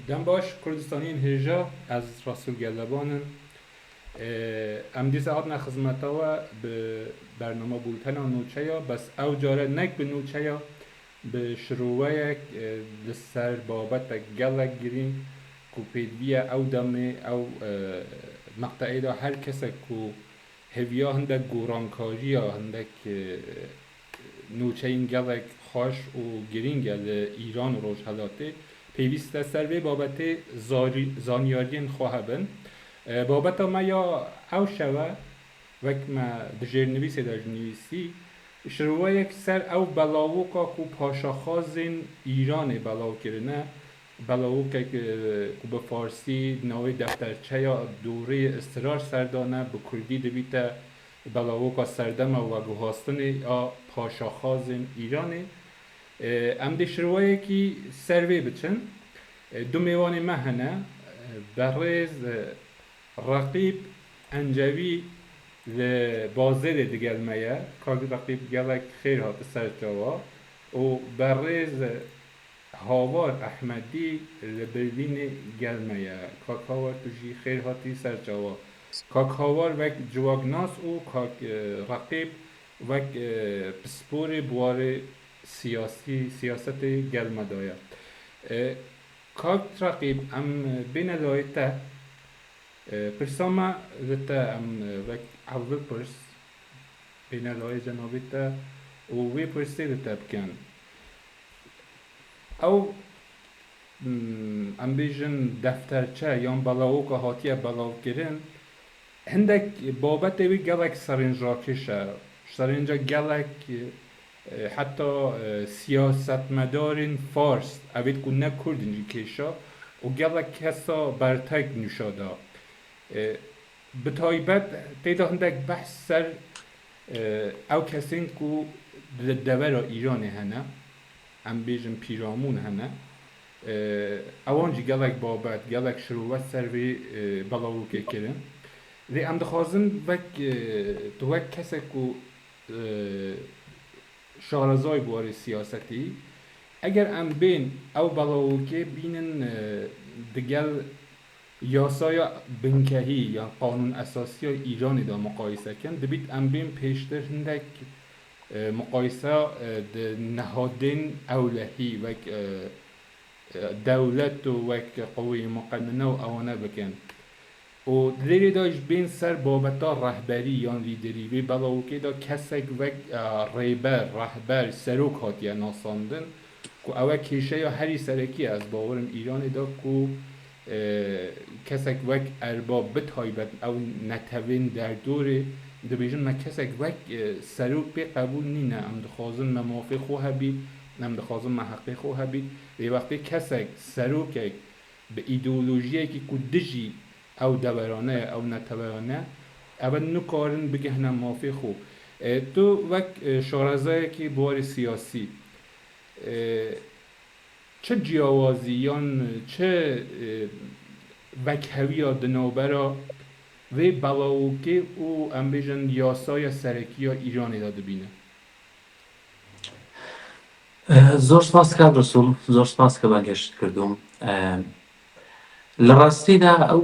Dem baş Kurdistaniyên hêja ez Rasul Gelebanim. Em dîsa hatine xizmeta we bi bernama bultena nûçeya bes ew care nek bi nûçeya bi şiroveyek li ser babetek gelek girîng ku pêdivî ye ew demê ew meqteê de her kesek ku hêviya hindek gorankariya hindek nûçeyên gelek xweş û girîng e li Îran û Rojhelatê pêwîst e ser vê babetê zanyariyên xwe hebin. Babeta me ya ew şev e wek me di jêrnivîsê de jî nivîsî şiroveyek ser ew belavoka ku paşaxwazên Îranê belav kirine belavokek ku bi farsî navê defterçeya dorê istirar ser dane bi kurdî dibîte belavoka serdema veguhastinê ya paşaxwazên Îranê. Em dê şiroveyekî ser vê biçin. Du mêvanê me hene berêz Reqîb Encewî li Bazêlê digel me ye. Kak Reqîb gelek xêr hati ser çawa û berêz Hawar Ehmedî li Berlînê gel me ye. Kak Hawar tu jî xêr hatî ser çawa. Kak Hawar wek civaknas û kak Reqîb wek pisporê biwarê siyasî siyasetê gel me daye. Kak Reqîb em bêne layê te pirsa me li te em wek ewil pirs bêne layê cenabê te û wê pirsê li te bikin. Ew em bêjin defterçe yan belawoka hatiye belavkirin hindek babetê wê gelek serinjrakêş e. Serinca gelek heta siyasetmedarên Fars evêt ku ne Kurd in jî kêşa û gelek kesa bertek nûşa da. Bi taybet tê de hindek behs ser ew kesên ku li devera Îranê hene, em bêjin pîramûn hene, ewan jî gelek babet, gelek şirove ser vê belavokê kirin. Lê em dixwazin wek tu wek kesek ku şarezayê biwarê siyasetî, eger em bên ew belavokê bînin digel yasaya binkehî yan qanûn esasiya Îranê de muqayese kin, dibît em bên pêştir hindek muqayese di nehadên ewlehî wek dewlet û wek qeweyê muqenine û ewane bikin. Û di lêrê de ji bên ser babeta rehberî yan lîderî vê belavokê de kesek wek rêber, rehber, serok hatiye nasandin ku ew e kêşeya herî serekî ye ez bawer im Îranê de ku kesek wek erbab bi taybet ew netewên derdorê dibêjin me kesek wek serok pê qebûl nîne em dixwazin me mafê xwe hebî em dixwazin me heqê xwe hebî lê wextê kesek serokek bi îdeolojiyekî ku dijî ew deverane ye, ew neteweyane, ev e nikarin bigihine mafê xwe. Tu wek şarezayekî biwarê siyasî çi ciyawazî yan çi vekhewiya di navbera vê belawokê û em bêjin yasaya serekî ya Îranê de dibîne? زۆر سپاس کاک ڕەسوڵ، زۆر سپاس کە بانگهێشتت کردووم. لە ڕاستیدا ئەو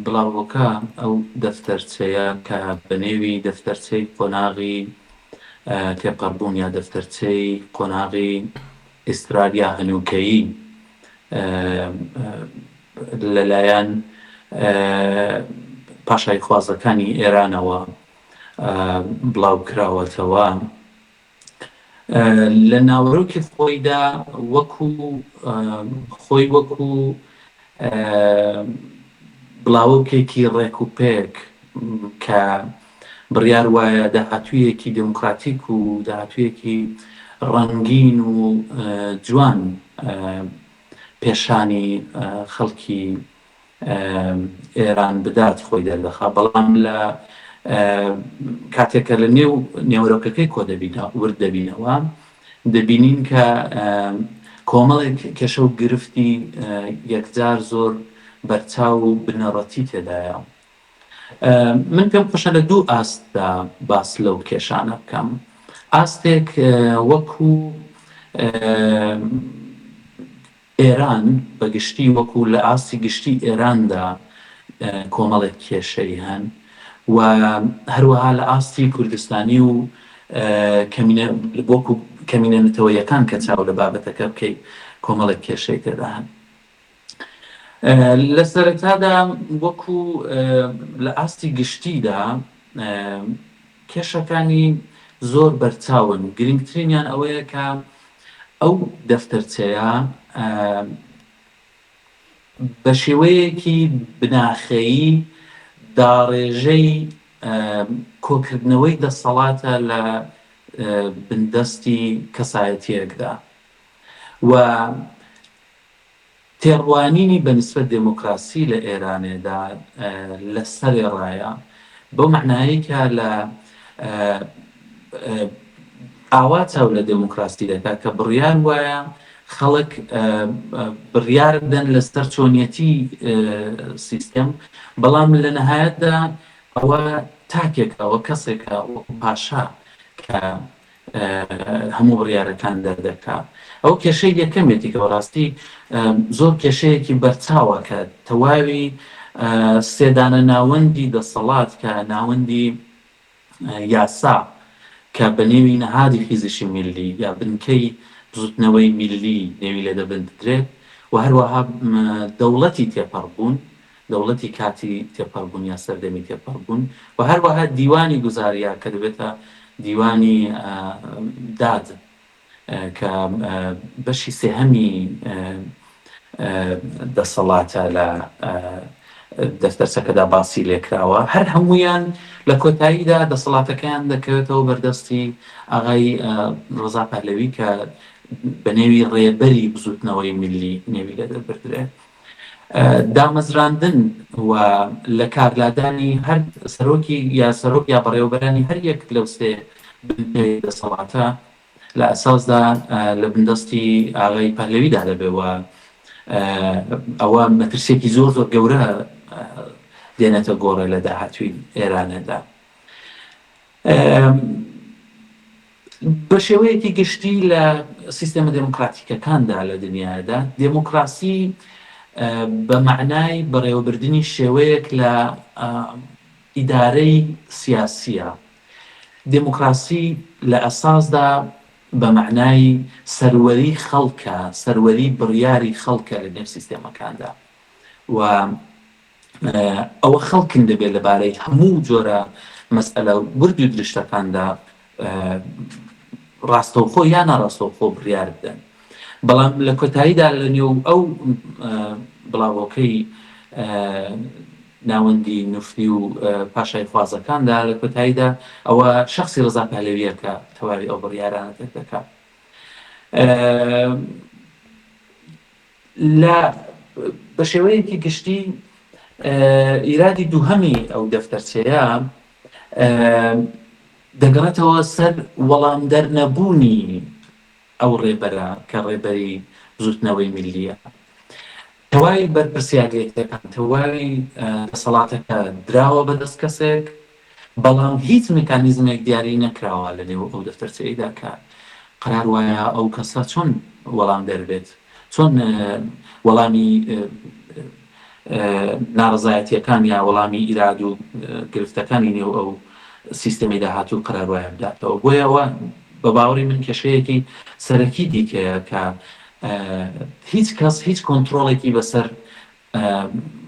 بڵاوۆکە، ئەو دەفتەرچەیە کە بە نێوی دەفتەرچەی قۆناغی تێپەڕبوون یا دەفتەرچەی قۆناغی ئیسترار یا هەنووکەیی لەلایەن پاشاییخوازەکانی ئێرانەوە بڵاوکراوەتەوە، لە ناوەرۆکی خۆیدا وەکو خۆی وەکو بڵاوۆکێکی ڕێک و پێک کە بڕیار وایە داهاتوویەکی دێموکراتیک و داهاتوویەکی ڕەنگین و جوان پێشانی خەڵکی ئێران بدات خۆی دەردەخا، بەڵام لە کاتێک کە لە نێو نێوەرۆکەکەی کۆ دەبینەوە ورد دەبینەوە دەبینین کە کۆمەڵێک کێشە و گرفتی یەکجار زۆر بەرچاو و بنەڕەتی تێدایە. من پێم خۆشە لە دوو ئاستدا باس لەو کێشانە بکەم. ئاستێک وەکو. ئێران بە گشتی وەکوو لە ئاستی گشتی ئێراندا کۆمەڵێک کێشەی هەن و هەروەها لە ئاستی کوردستانی و کەمینە وەکوو کەمینە نەتەوەیەکان کە چاو لە بابەتەکە بکەی کۆمەڵێک کێشەی تێدا هەن. لە سەرەتادا وەکوو لە ئاستی گشتیدا کێشەکانی زۆر بەرچاون، گرنگترینیان ئەوەیە کە ئەو دەفتەرچەیە بە شێوەیەکی بناخەیی داڕێژەی کۆکردنەوەی دەسەڵاتە لە بندەستی کەسایەتییەکدا و تێڕوانینی بە نیسبەت دێمۆکراسی لە ئێرانێدا لە سەرێ ڕایە، بەو مەعنایەی کە لە ئاوا چاو لە دێمۆکراسی دەکا کە بڕیار وایە خەڵک بڕیار بدەن لە سەر چۆنیەتی سیستێم، بەڵام لە نەهایەتدا ئەوە تاکێکە، ئەوە کەسێکە وەکوو پاشا کە هەموو بڕیارەکان دەردەکا. ئەوە کێشەی یەکەمێتی کە بەڕاستی زۆر کێشەیەکی بەرچاوە کە تەواوی سێدانە ناوەندی دەسەڵات کە ناوەندی یاسا کە بە نێوی نەهادی خیزشی میللی یا بنکەی بزوتنەوەی میللی نێوی لێ دەبردرێت و هەروەها دەوڵەتی تێپەڕبوون دەوڵەتی کاتی تێپەڕبوون یا سەردەمی تێپەڕبوون و هەروەها دیوانی گوزار یا کە دەبێتە دیوانی داد کە بەشی سێهەمی دەسەڵاتە لە دەفتەرچەکەدا باسی لێکراوە هەر هەموویان لە کۆتاییدا دەسەڵاتەکەیان دەکەوێتەوە بەردەستی ئاغای ڕەزا پەهلەوی کە بە نێوی ڕێبەری بزوتنەوەی میللی نێوی لێ دەبردرێت. دامەزراندن و لەکارلادانی هەر سەرۆکی یا سەرۆک یا بەڕێوەبەرانی هەر یەک لەو سێ بنکەی دەسەڵاتە لە ئەساسدا لە بندەستی ئاغای پەهلەویدا دەبێ و ئەوە مەترسیەکی زۆر زۆر گەورە دێنێتە گۆڕێ لە داهاتووی ئێرانێدا. بە شێوەیەکی گشتی لە سیستێمە دێموکراتیکەکاندا لە دنیادا، دێموکراسی بە مەعنای بەڕێوەبردنی شێوەیەک لە ئیدارەی سیاسییە. دێموکراسی لە ئەساسدا بە مەعنای سەروەری خەڵکە، سەروەری بڕیاری خەڵکە لە نێو سیستێمەکاندا و ئەوە خەڵکن دەبێت لەبارەی هەموو جۆرە مەسئەلە ورد و درشتەکاندا ڕاستەوخۆ یا ناڕاستەوخۆ بڕیار بدەن. بەڵام لە کۆتاییدا لە نێو ئەو بڵاوۆکەی ناوەندی نوفلی و پاشای خوازەکاندا لە کۆتاییدا ئەوە شەخسی ڕەزا پەهلەوییە کە تەواوی ئەو بڕیارانە دەردەکات. لە بە شێوەیەکی گشتی ئیرادی دووهەمی ئەو دەفتەرچەیە دەگەڕێتەوە سەر وەڵامدەر نەبوونی ئەو ڕێبەرە کە ڕێبەری بزوتنەوەی میللیە. تەواوی بەرپرسیاریەتەکان، تەواوی دەسەڵاتەکە دراوە بە دەست کەسێک، بەڵام هیچ مکانیزمێک دیاری نەکراوە لە نێو ئەو دەفتەرچەیدا کە قەرار وایە ئەو کەسە چۆن وەڵامدەر بێت، چۆن وەڵامی ناڕەزایەتییەکان یا وەڵامی ئیراد و گرفتەکانی نێو ئەو سیستەمەی داهاتوو قەرار وایە بداتەوە. بۆیە ئەوە بە باوەڕی من کێشەیەکی سەرەکی دیکەیە کە هیچ کەس هیچ کۆنترۆڵێکی بەسەر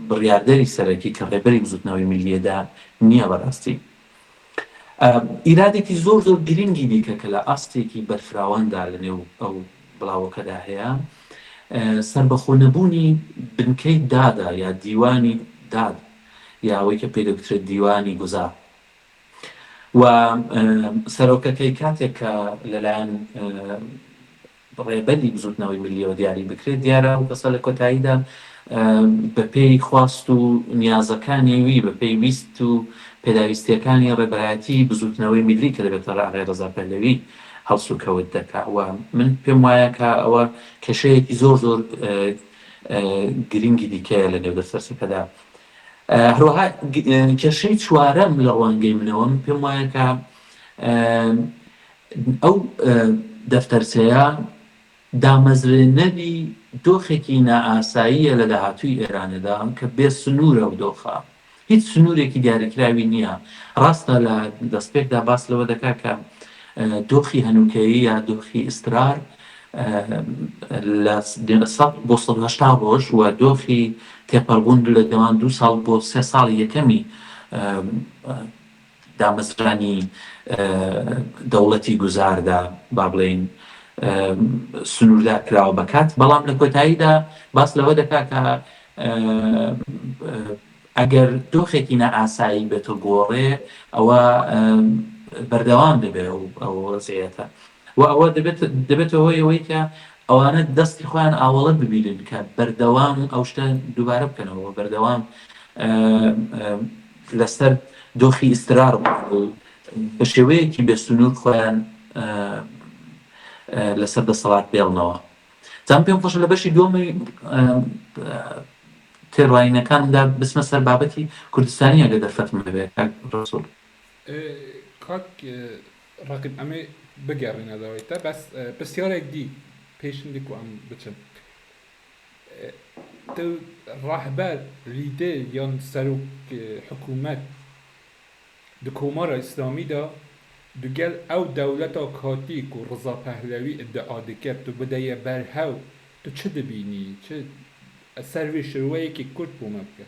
بڕیاردەری سەرەکی کە ڕێبەری بزوتنەوەی میللیەدا نییە بەڕاستی ئیرادێکی زۆر زۆر گرنگی دیکە کە لە ئاستێکی بەرفراواندا لە نێو ئەو بڵاوۆکەدا هەیە سەربەخۆ نەبوونی بنکەی دادە یا دیوانی داد یا ئەوەی کە پێی دەگوترێت دیوانی گوزار و سەرۆکەکەی کاتێک کە لەلایەن ڕێبەری بزوتنەوەی میللیەوە دیاری بکرێت، دیارە ئەو کەسە لە کۆتاییدا بە پێی خواست و نیازەکانی وی، بە پێی ویست و پێداویستییەکانی ڕێبەرایەتی بزوتنەوەی میللی کە دەبێتە ئاغای ڕەزا پەهلەوی هەڵسوکەوت دەکا و من پێم وایە کە ئەوە کێشەیەکی زۆر زۆر گرینگی دیکەیە لە نێو دەستەرسەکەدا. هەروەها کێشەی چوارەم لە ڕوانگەی منەوە من پێم وایە کە ئەو دەفتەرچەیە دامەزرێنەری دۆخێکی نائاساییە لە داهاتووی ئێرانێدا کە بێ سنوورە ئەو دۆخە هیچ سنوورێکی دیاریکراوی نییە. ڕاستە لە دەستپێکدا باس لەوە دەکا کە دۆخی هەنووکەیی یا دۆخی ئیسترار لە 100 بۆ 180 ڕۆژ و دۆخی تێپەڕبوون لە نێوان دوو ساڵ بۆ سێ ساڵی یەکەمی دامەزرانی دەوڵەتی گوزاردا با بڵێین سنووردار کراوە بە کات، بەڵام لە کۆتاییدا باس لەوە دەکا کە ئەگەر دۆخێکی نائاسایی بێتە گۆڕێ ئەوە بەردەوام دەبێ ئەو وەزعیەتە و ئەوە دەبێت دەبێتە هۆی ئەوەی کە ئەوانە دەستی خۆیان ئاوەڵە ببینن کە بەردەوام ئەو شتە دووبارە بکەنەوە بەردەوام لەسەر دۆخی ئیسترار بن و بە شێوەیەکی بێ سنوور خۆیان لەسەر دەسەڵات بێڵنەوە. جا من پێم خۆشە لە بەشی دووەمی تێڕوانینەکانمدا بچمە سەر بابەتی کوردستانی ئەگەر دەرفەتم هەبێ کاک ڕەسوڵ. کاک ڕەقیب ئەمێ بگەڕینە لەوەی تە بەس پرسیارێک دی پێشندی کو ئەم بچن تو ڕەهبەر لیدر یان سەرۆک حکوومەت di Komara Îslamî de digel ew dewleta katî ku Riza Pehlewî îdia dike tu bideye ber hew tu çi dibînî çi ser vê şirweyekî kurt bo me bike.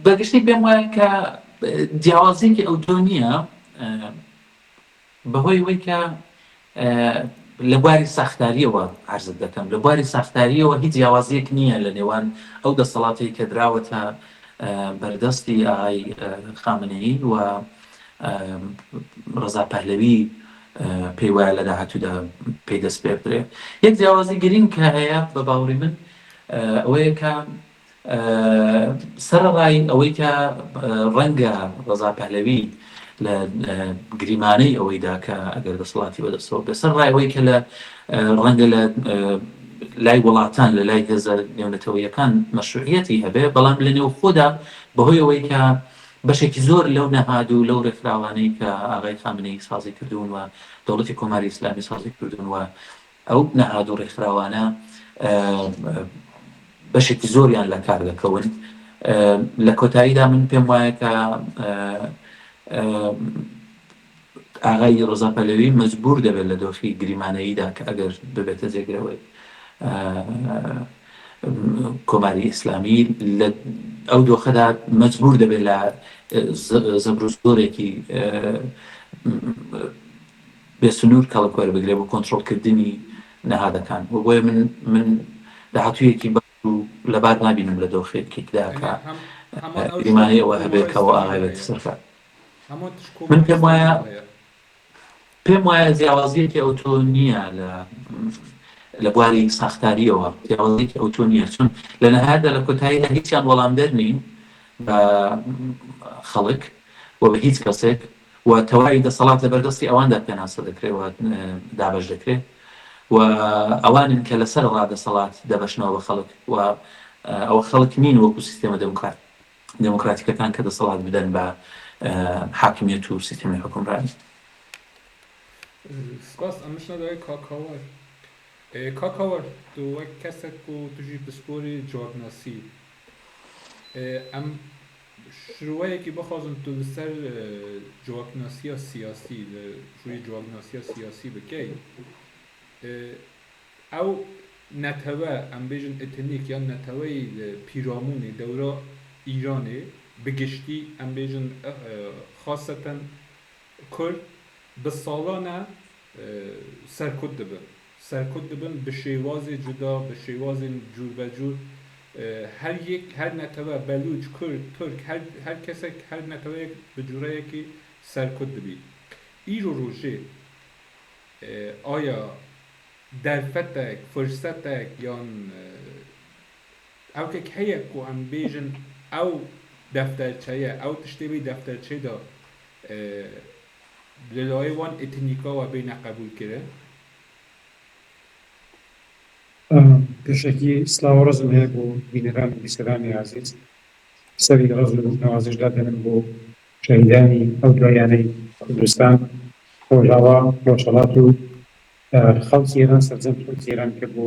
بە گشتی پێم وایە کە جیاوازیەکی ئەوتۆ نییە بەهۆی ئەوەی کە لە بواری ساختارییەوە عەرزت دەکەم، لە بواری ساختارییەوە هیچ جیاوازییەک نییە لە نێوان ئەو دەسەڵاتەی کە دراوەتە بەردەستی ئاغای خامنەیی و ڕەزا پەهلەوی پێی وایە لە داهاتوودا پێی دەست پێ بدرێ. یەک جیاوازی گرینگ کە هەیە بە باوەڕی من ئەوەیە کە سەرەڕای ئەوەی کە ڕەنگە ڕەزا پەهلەوی لە گریمانەی ئەوەیدا کە ئەگەر دەسەڵاتی بەدەستەوە بێ، سەرەڕای ئەوەی کە لە ڕەنگە لە لای وڵاتان، لە لای هێزە نێونەتەوەییەکان مەشروعیەتی هەبێ، بەڵام لە نێوخۆدا بەهۆی ئەوەی کە بەشێکی زۆر لەو نەهاد و لەو ڕێکخراوانەی کە ئاغای خامنەیی سازی کردوون و دەوڵەتی کۆماری ئیسلامی سازی کردوون و ئەو نەهاد و ڕێکخراوانە بەشێکی زۆریان لە کار دەکەون. لە کۆتاییدا من پێم وایە کە ئاغای ڕەزا پەهلەوی مەجبوور دەبێت لە دۆخی گریمانەییدا کە ئەگەر ببێتە جێگرەوەی کۆماری ئیسلامی لە ئەو دۆخەدا مەجبوور دەبێت لە زەبر و زۆرێکی بێ سنوور کەڵک وەربگرێ بۆ کۆنترۆڵ کردنی نەهادەکان و بۆیە من من داهاتوویەکی باش و لەبار نابینم لە دۆخێکیدا یعنی کە هەم هەمان ئەو شتە گریمانەی ئەوە کۆمارا هەبێ کە ئەوە ئیسلامی ئاغای دا بێتە هەیە سەر کار. هەمان تش من کۆمارا پێم ئیسلامی وایە دا هەیە. پێم وایە جیاوازییەکی ئەوتۆ نییە لە لە بواری ساختارییەوە جیاوازییەکی ئەوتۆ نییە چون لە نەهایەتدا لە کۆتاییدا هیچیان وەڵامدەر نین بە خەڵک و بە هیچ کەسێک و تەواوی دەسەڵات لەبەر دەستی ئەواندا پێناسە دەکرێ و دابەش دەکرێ و ئەوانن کە لەسەر ڕا دەسەڵات دەبەشنەوە بە خەڵک و ئەوە خەڵک نین وەکو سیستێمە دێموکرات دێموکراتیکەکان کە دەسەڵات بدەن بە حاکمیەت و سیستێمی حوکمڕانی. سپاس ئەمش نەدای کاک هاوار. کاک هاوار تو وەک کەسێک و توژی پسپۆری جوابناسی ئەم شرۆوەیەکی بخوازم تو لەسەر جواکناسیا سیاسی لە ژووری جواکناسیا سیاسی بکەی ئەو نەتەوە ئەم بێژن ئتنیک یان نەتەوەی لە پیرامونێ دەورا ئیرانێ بگشتی ئەم بێژن خاسەتەن کورد بە ساڵانە سەرکوت دبن. سەرکوت دبن بە شێوازێ جودا، بە شێوازێن جووربەجوور. هەر یەک، هەر نەتەوە، بەلووچ، کورد، تورک، هەر هەر کەسێک، هەر نەتەوەیەک بە جوورەیەکی سەرکوت دبی. ئیرۆ ڕۆژێ ئایا دەرفەتێک، فرسەتێک یان ئەوکێک هەیە کو ئەم بێژن ئەو دەفتەرچەیە، ئەو تشتێ بی دەفتەرچەیدا لە لایێ وان ئتنیکاوە بێنە قەبوول کرن؟ پێشەکی سڵاو و ڕێزم هەیە بۆ بینەران و بیسەرانی ئازیز. سەری ڕێز و نەوازش دادەنم بۆ شەهیدانی ئەو دواییانەی کوردستان. ڕۆژاوا، ڕۆژهەڵات و خەڵکی ئێران، سەرجەم خەڵکی ئێران کە بۆ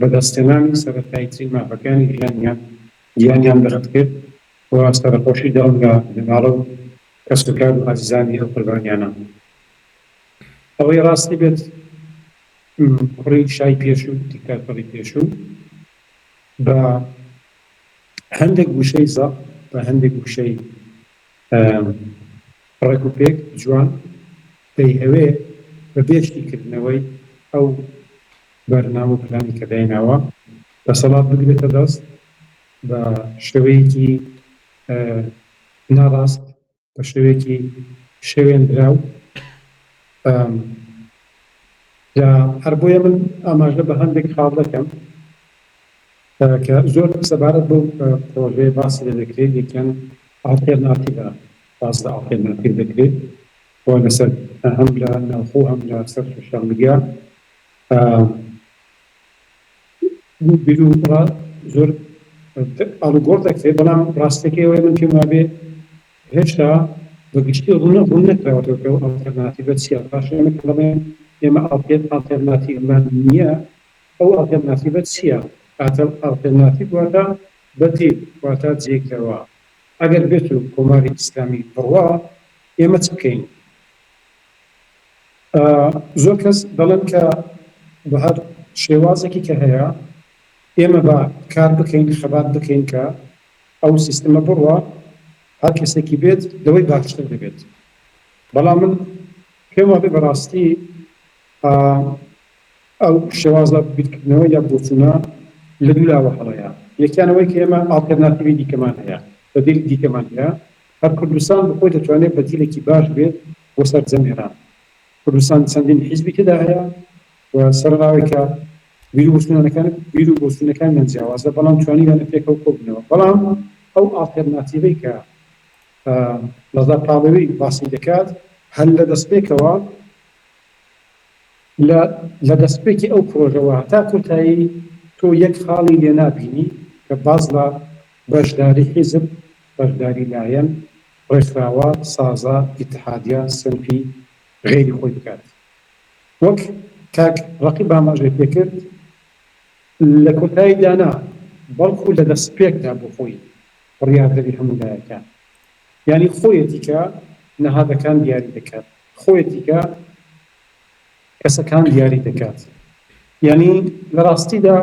بەدەستهێنانی سەرەتاییترین مافەکانی ژیانیان گیانیان بەخت کرد و سەرەخۆشی دەڵێم لە بنەماڵە و کەسوکار و ئازیزانی ئەو قوربانیانە. ئەوەی ڕاستی بێت کوڕی شای پێشوو، دیکتاتۆری پێشوو بە هەندێک وشەی زەق، بە هەندێک وشەی ڕێک و پێک جوان دەیهەوێ بە بێ شیکردنەوەی ئەو بەرنامە و پلانی کە دایناوە دەسەڵات بگرێتە دەست بە شێوەیەکی ناڕاست بە شێوەیەکی شێوێندراو جا هەر بۆیە من ئاماژە بە هەندێک خاڵ دەکەم کە زۆر سەبارەت بەو پرۆژەیە باسی لێ دەکرێت، یەکیان ئاڵتێرناتیڤە، باس لە ئاڵتێرناتیڤ دەکرێت و لەسەر هەم لە ناوخۆ هەم لەسەر سۆشیال میدیا بیر و ڕا زۆر ئاڵوگۆڕ دەکرێت، بەڵام ڕاستیەکەی ئەوەیە من پێم وابێ هێشتا بە گشتی ڕوون ڕوون نەکراوەتەوە کە ئەو ئاڵتێرناتیڤە چییە. باشە ئێمە کە دەڵێن ئێمە ئاڵتێرناتیڤمان نییە، ئەو ئاڵتێرناتیڤە چییە؟ ئاڵتێرناتیڤ واتە بەدیل، واتە جێگرەوە. ئەگەر بێت و کۆماری ئیسلامی بڕوا، ئێمە چ بکەین؟ زۆر کەس دەڵێن کە بە هەر شێوازێکی کە هەیە ئێمە با کار بکەین، خەبات بکەین کە ئەو سیستمە بڕوا، هەر کەسێکی بێت لەوەی باشتر دەبێت. بەڵام من پێم وابێ بەڕاستی ئەو شێوازە بیرکردنەوە یا بۆچوونە لە دوو لاوە هەڵەیە. یەکیان ئەوەی کە ئێمە ئاڵتێرناتیڤی دیکەمان هەیە، بەدیلی دیکەمان هەیە. هەر کوردستان بە خۆی دەتوانێت بەدیلێکی باش بێت بۆ سەرجەم ئێران. کوردستان چەندین حیزبی تێدا هەیە و سەرەڕای کە بیر و بۆچوونەکان بیر و بۆچوونەکانیان جیاوازە، بەڵام توانیویانە پێکەوە کۆببنەوە. بەڵام ئەو ئاڵتێرناتیڤەی کە ڕەزا پاڵەوی باسی دەکات هەر لە دەستپێکەوە لە لە دەستپێکی ئەو پرۆژەوە هەتا کۆتایی تۆ یەک خاڵی لێ نابینی کە باس لە بەشداری حیزب، بەشداری لایەن، ڕێکخراوە، سازە، ئیتحادیە، سنفی غەیری خۆی بکات. وەک کاک ڕەقیب ئاماژەی پێکرد لە کۆتاییدا نا بەڵکو لە دەستپێکدا بۆ خۆی بڕیاردەری هەموو لایەکە. یانی خۆیەتی کە نەهادەکان دیاری دەکات. خۆیەتی کە کەسەکان دیاری دەکات. یانی لە ڕاستیدا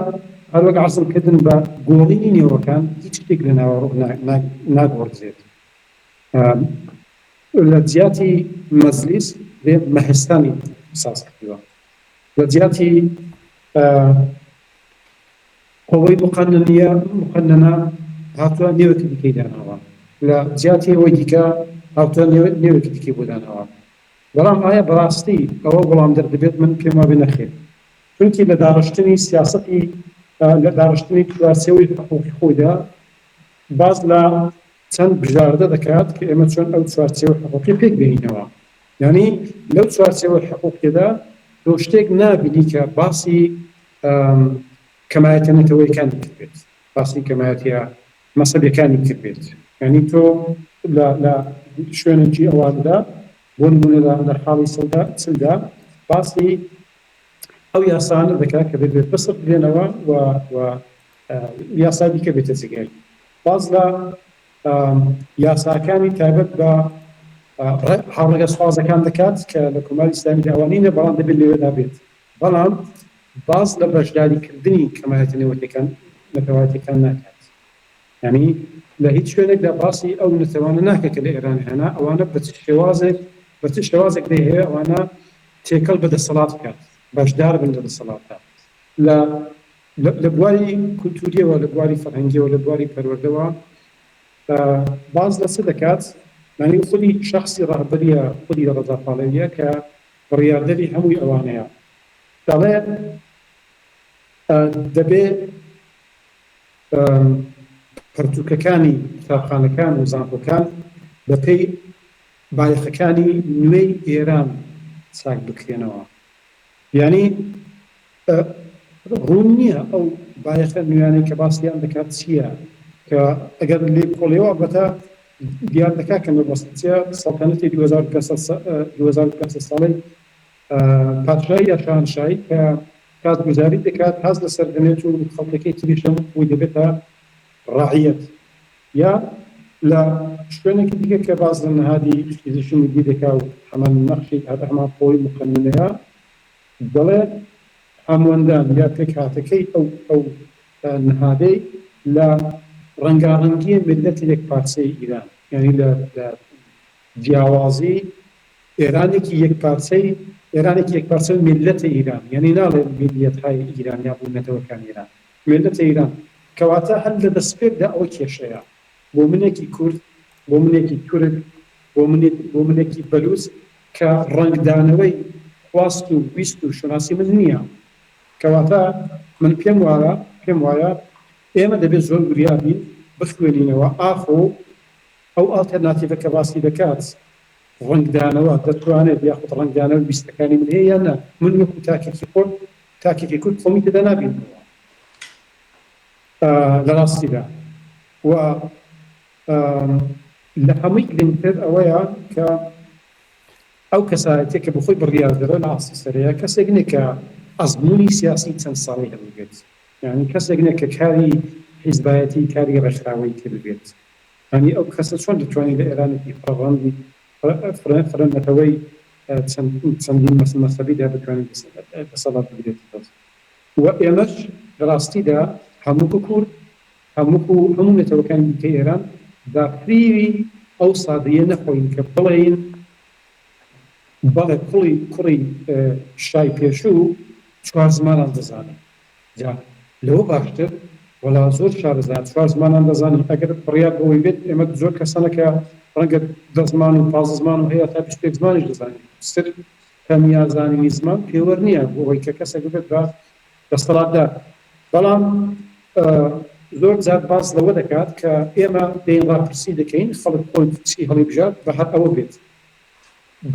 هەر وەک عەرزم کردن بە گۆڕینی نێوەکان هیچ شتێک لە ناوەڕۆک ناگۆڕدرێت. لە جیاتی مەجلیس دێ مەهستانی ساز کردووە. لە جیاتی قوەی مقننیە مقننە هاتووە نێوێکی دیکەی داناوە. لە جیاتی ئەوەی دیکە هاتووە نێوێکی دیکەی بۆ داناوە. بەڵام ئایا بەڕاستی ئەوە وەڵامدەر دەبێت؟ من پێم وابێ نەخێر. چونکی لە داڕشتنی سیاسەتی لە داڕشتنی چوارچێوەی حقوقی خۆیدا باس لە چەند بژاردە دەکات کە ئێمە چۆن ئەو چوارچێوە حقوقیە پێک بێنینەوە. یانی لەو چوارچێوە حقوقیەدا تۆ شتێک نابینی کە باسی کەمایەتە نەتەوەیەکانی کردبێت، باسی کەمایەتیە مەسەبیەکانی کردبێت. یانی تۆ لە لە شوێنێکی ئەواندا بۆ نمونە لە لە خاڵی سەدا چلدا باسی ئەو یاسانە دەکات کە دەبێت بسڕدرێنەوە و و یاسای دیکە بێتە جێگای. باس لە یاساکانی تایبەت بە هاوڕەگەزخوازەکان دەکات کە لە کۆماری ئیسلامیدا ئەوە نینە بەڵام دەبێت لەوێدا بێت. بەڵام باس لە بەشداریکردنی کەمایەتە نەوەتیەکان نەتەوایەتیەکان ناکات. یانی لە هیچ شوێنێکدا باسی ئەو نەتەوانە ناکات کە لە ئێران هەنە، ئەوانە بە چ شێوازێک بە چ شێوازێک دەیهەوێ ئەوانە تێکەڵ بە دەسەڵات بکات، بەشدار بن لە دەسەڵاتدا. لە لە بواری کولتوورییەوە، لە بواری فەرهەنگییەوە، لە بواری پەروەردەوە باس لە چ دەکات؟ یانی خودی شەخسی ڕەهبەرییە، خودی ڕەزا پاڵەوییە کە بڕیاردەری هەمووی ئەوانەیە. دەڵێ دەبێ پەرتووکەکانی قوتابخانەکان و زانکۆکان بەپێی بایەخەکانی نوێی ئێران چاک بکرێنەوە. یانی ڕوون نییە ئەو بایەخە نوێیانەی کە باسیان دەکات چییە کە ئەگەر لێی بکۆڵیەوە ئەڵبەتە دیار دەکات کە مەبەست چیە، سەڵتەنەتی 2500 ساڵەی پادشایی یا شاهنشایی کە تاجگوزاری دەکات، تاج لەسەر دەنێت و خەڵکەکەی تریشم بۆی دەبێتە ڕەعیەت. یا لە شوێنێکی دیکە کە باس لە نەهادی خیزشی میللی دەکا و هەمان نەخشی هەر هەمان قۆی مقننەیە، دەڵێ هەموەندان یا پێکهاتەکەی ئەو ئەو نەهادەی لە ڕەنگاڕەنگیی میللەتی یەکپارچەی ئیران، یانی لە لە جیاوازی ئێرانێکی یەکپارچەی ئێرانێکی یەکپارچە و میللەتی ئیران، یانی ناڵێ میللیەتهای ئیران یا بوو نەتەوەکانی ئیران، میللەتی ئیران. کەواتە هەر لە دەسپێکدا ئەوە کێشەیە بۆ منێکی کورد، بۆ منێکی تورک، بۆ منێک بۆ منێکی بەلووچ کە ڕەنگدانەوەی خواست و ویست و شوناسی من نییە. کەواتە من پێم وایە پێم وایە ئێمە دەبێت زۆر وریا بین بخوێنینەوە ئاخۆ ئەو ئاڵتێرناتیڤە کە باسی دەکات ڕەنگدانەوە دەتوانێت یاخود ڕەنگدانەوەی ویستەکانی من هەیە یان نا؟ من وەکو تاکێکی خۆم تاکێکی کورد خۆمی تێدا نابینمەوە لە ڕاستیدا و لە هەمووی گرنگتر ئەوەیە کە ئەو کەسایەتیە کە بەخۆی بڕیاردەرە لە ئاستی سەرەیە کەسێک نیە کە ئەزموونی سیاسی چەند ساڵەی هەبووبێت، یانی کەسێک نیە کە کاری حیزبایەتی کاری ڕێکخراوەیی کردبێت، یانی ئەو کەسە چۆن دەتوانێت لە ئێرانێکی فرەڕەنگی فرە نەتەوەی چەندین مەزهەبیدا بتوانێت دەسەڵات بگرێتە دەست و ئێمەش لە ڕاستیدا هەم وەکو کورد هەم وەکو هەموو نەتەوەکانی دیکەی ئێران با فریوی ئەو سادەیە نەخۆین کە بڵێین بەڵێ کوڵی کوڕی شای پێشوو چوار زمانان دەزانێ. جا لەوە باشتر وەڵا زۆر شارەزا چوار زمانان دەزانێ ئەگەر بڕیار بەوەی بێت ئێمە زۆر کەسانە کە ڕەنگە دە زمان و 15 زمان و هەیە تا 21 زمانیش دەزانێ سرف تەنیا زانینی زمان پێوەر نییە بۆ ئەوەی کە کەسێک ببێت بە دەسەڵاتدار بەڵام زۆر جار باس لەوە دەکات کە ئێمە دێین ڕاپرسی دەکەین خەڵک خۆی چی هەڵیبژارد بە هەر ئەوە بێت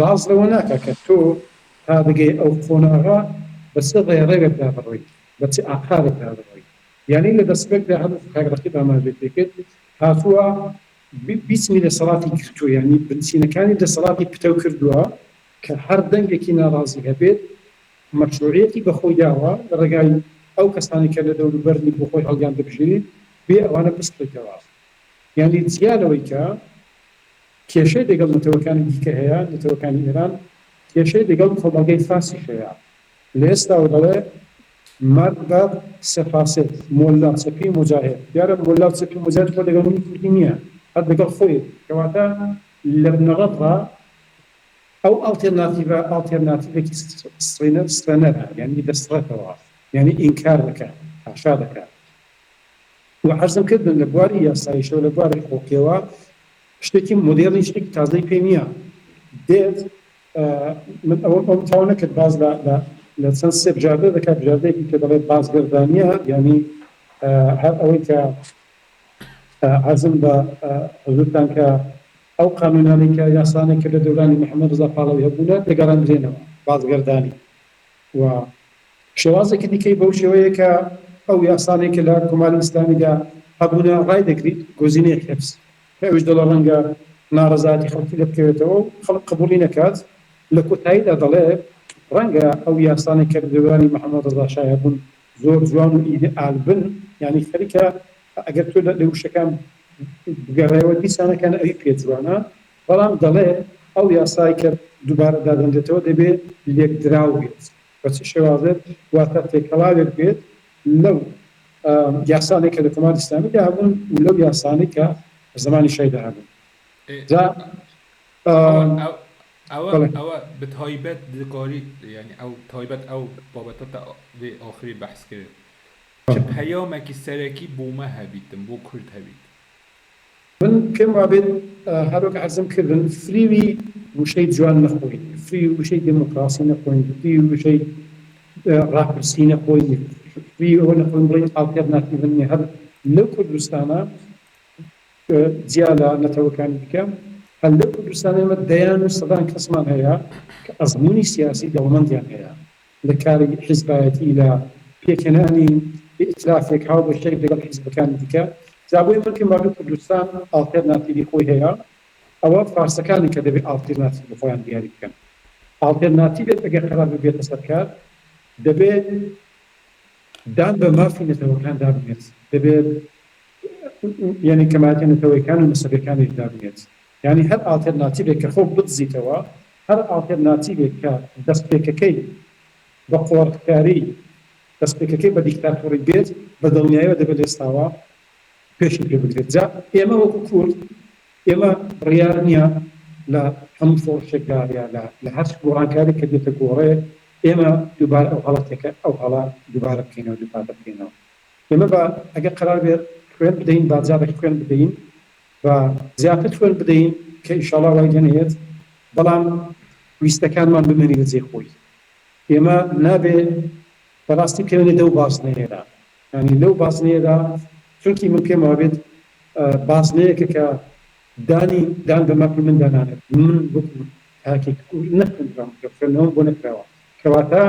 باس لەوە ناکات کە تۆ تا بگەی ئەو قۆناغە بە چ ڕێڕەوێکدا بڕۆی بە چ ئاقارێکدا بڕۆی یانی لە دەستپێکدا هەر وەکو کاک ڕەقیب ئاماژەی پێکرد هاتووە بیچمی دەسەڵاتی گرتووە یانی بنچینەکانی دەسەڵاتی پتەو کردووە کە هەر دەنگێکی ناڕازی هەبێت مەشروعیەتی بە خۆی داوە لە ڕێگای ئەو کەسانەی کە لە دەوروبەرنی بۆ خۆی هەڵیان دەبژێریت بێ ئەوانە بسڕیتەوە یانی جیا لەوەی کە کێشەی دەگەڵ نەتەوەکانی دیکە هەیە نەتەوەکانی ئێران کێشەی دەگەڵ کۆمەڵگەی فارسیش هەیە لە ئێستاوە دەڵێ مەرد بە سەفاسێت مۆلا چەپی موجاهێد دیارە مۆلا و چەپی موجاهێد خۆ دەگەڵ منی کوردی نییە هەر دەگەڵ خۆیەتی کەواتە لە بنەڕەتڕا ئەو ئاڵتێرناتیڤە ئاڵتێرناتیڤێکی سڕینەر سڕێنەرە یانی دەسڕێتەوە یانی ئینکار دەکات حاشا دەکات و عەرزم کردن لە بواری یاساییشەوە لە بواری حقوقیەوە شتێکی مۆدێرنی شتێکی تازەی پێ نییە دێت من ئەوەم ئەوم تاو نەکرد باز لە لە لە چەند سێ بژاردە دەکات بژاردەیەکی کە دەڵێت بازگەردانیە یانی هەر ئەوەی کە عەرزم بە حزورتان کە ئەو قانوونانەی کە یاسانەی کە لە دەورانی محەمەد ڕەزا پاڵەوی هەبوونە دەگەڕێندرێنەوە، بازگەردانی و شێوازێکی دیکەی بەو شێوەیە کە ئەو یاسانەی کە لە کۆماری ئیسلامیدا هەبوونە ڕایدەگریت، گۆزینەی حفز، کە ئەویش دەڵێ ڕەنگە ناڕەزایەتی خەڵکی لێ بکەوێتەوە و خەڵک قبووڵی نەکات، لە کۆتاییدا دەڵێ ڕەنگە ئەو یاسانەی کە لە دەورانی محەمەد ڕەزا شای هەبوون زۆر جوان و ئیدئال بن، یانی خەریکە ئەگەر تۆ لە وشەکان بگەڕێوە دیسانەکان ئەوی پێ جوانە، بەڵام دەڵێ ئەو یاسای کە دووبارە دادەنرێتەوە دەبێ لێکدراو بێت، بە چ شێوازێک؟ واتە تێکەڵاوێک بێت لەو یاسانەی کە لە کۆماری ئیسلامیدا هەبوون و لەو یاسانەی کە لە زەمانی شایدا هەبوون. جا ئەوە ئەوە بە تایبەت دکاری یانی ئەو تایبەت ئەو بابەتە تا وێ ئاخری بەحس کرد چ پەیامەکی سەرەکی بۆ مە هەبیتن بۆ کورد هەبیت؟ من پێم وابێت هەروەک عەرزم کردن فریوی وشەی جوان نەخۆین، فریوی وشەی دێمۆکڕاسی نەخۆین، فریوی وشەی ڕاپرسی نەخۆین، فریوی ئەوە نەخۆین بڵێین ئاڵتێرناتیڤ نییە. هەر لەو کوردستانە جیا لە نەتەوەکانی دیکە، هەر لەو کوردستانە ئێمە دەیان و سەدان کەسمان هەیە کە ئەزموونی سیاسی دەوڵەمەندیان هەیە لە کاری حیزبایەتی، لە پێکهێنانی ئیئتلافێک هاوبەشێک لەگەڵ حیزبەکانی دیکە. جا بۆیە من پێم وابێ کوردستان ئاڵتێرناتیڤی خۆی هەیە، ئەوە فارسەکانن کە دەبێ ئاڵتیرناتیڤ بۆ خۆیان دیاری بکەن. ئاڵتێرناتیڤێک ئەگەر قەرار بێ بێتە سەر کار، دەبێ دان بە مافی نەتەوەکان دابنێت، دەبێ یانی کەمایەتیە نەتەوەیەکان و مەسەبیەکانیش دابنێت. یانی هەر ئاڵتێرناتیڤێک کە خۆ بدزیتەوە، هەر ئاڵتێرناتیڤێک کە دەستپێکەکەی بە قۆرخکاری، دەستپێکەکەی بە دیکتاتۆڕی بێت، بە دڵنیایەوە دەبێت لە ئێستاوە پێشی پێ بگرێت. جا ئێمە وەکو کورد، ئێمە بڕیار نییە لە هەموو شۆڕشێکدا یا لە هەر گۆڕانکارییەک کە دێتە گۆڕێ، ئێمە دووبارە ئەو هەڵە تێکە ئەو هەڵە دووبارە بکەینەوە، دووپاتە بکەینەوە. ئێمە با ئەگەر قەرار بێت خوێن بدەین، با جارێک خوێن بدەین، با زیاتر خوێن بدەین کە ئیشاڵا وای لێ نەیەت، بەڵام ویستەکانمان بمێنێ لە جێی خۆی. ئێمە نابێ بەڕاستی بکەوینە دەو بازنەیەدا، یانی لەو بازنەیەدا چونکی من پێم وابێت بازنەیەکە کە دانی دان بە مافی مندا نانێت، من وەکو تاکێکی کورد نەخوێندرام، خوێندنەوەم بۆ نەکراوە، کەواتە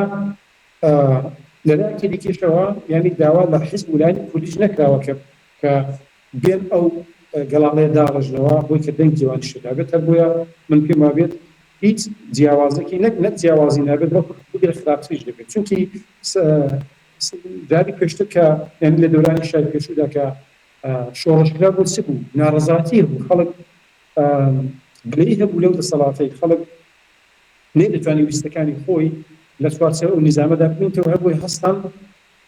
لەلایەکی دیکەشەوە یانی داوا لە حیزب و لایەنی کوردیش نەکراوە کە کە بێن ئەو گەڵاڵەیە داڕێژنەوە بۆی کە دەنگی وانیش تێدا بێت، هەر بۆیە من پێم وابێت هیچ جیاوازێکی نەک نەک جیاوازی نابێت بەڵکو بگرە خراپتریش دەبێت، چونکی جاری پێشتر کە یانی لە دەورانی شای پێشوودا کە شۆڕش کرا بۆ چ بوو؟ ناڕەزایەتی هەبوو، خەڵک گلەیی هەبوو لەو دەسەڵاتەی، خەڵک نەیدەتوانی ویستەکانی خۆی لە چوارچێوەی ئەو نیزامەدا ببینێتەوە، هەر بۆیە هەستان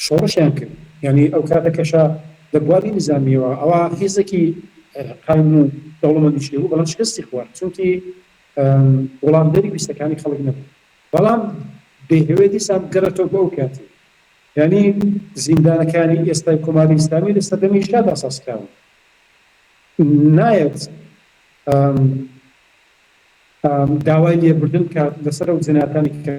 شۆڕشیان کرد، یانی ئەو کاتە کە شا لە بواری نیزامییەوە ئەوا هێزێکی قایم و دەوڵەمەندیشی هەبوو، بەڵام شکستی خوارد، چونکی وڵامدەری ویستەکانی خەڵک نەبوو. بەڵام دەیهەوێ دیسان بگەڕێتەوە بۆ ئەو کاتەی. یانی زیندانەکانی ئێستای کۆماری ئیسلامی لە سەردەمی شادا ساز کراون. نایەت داوای لێبوردن بکات لەسەر ئەو جەنایەتانەی کە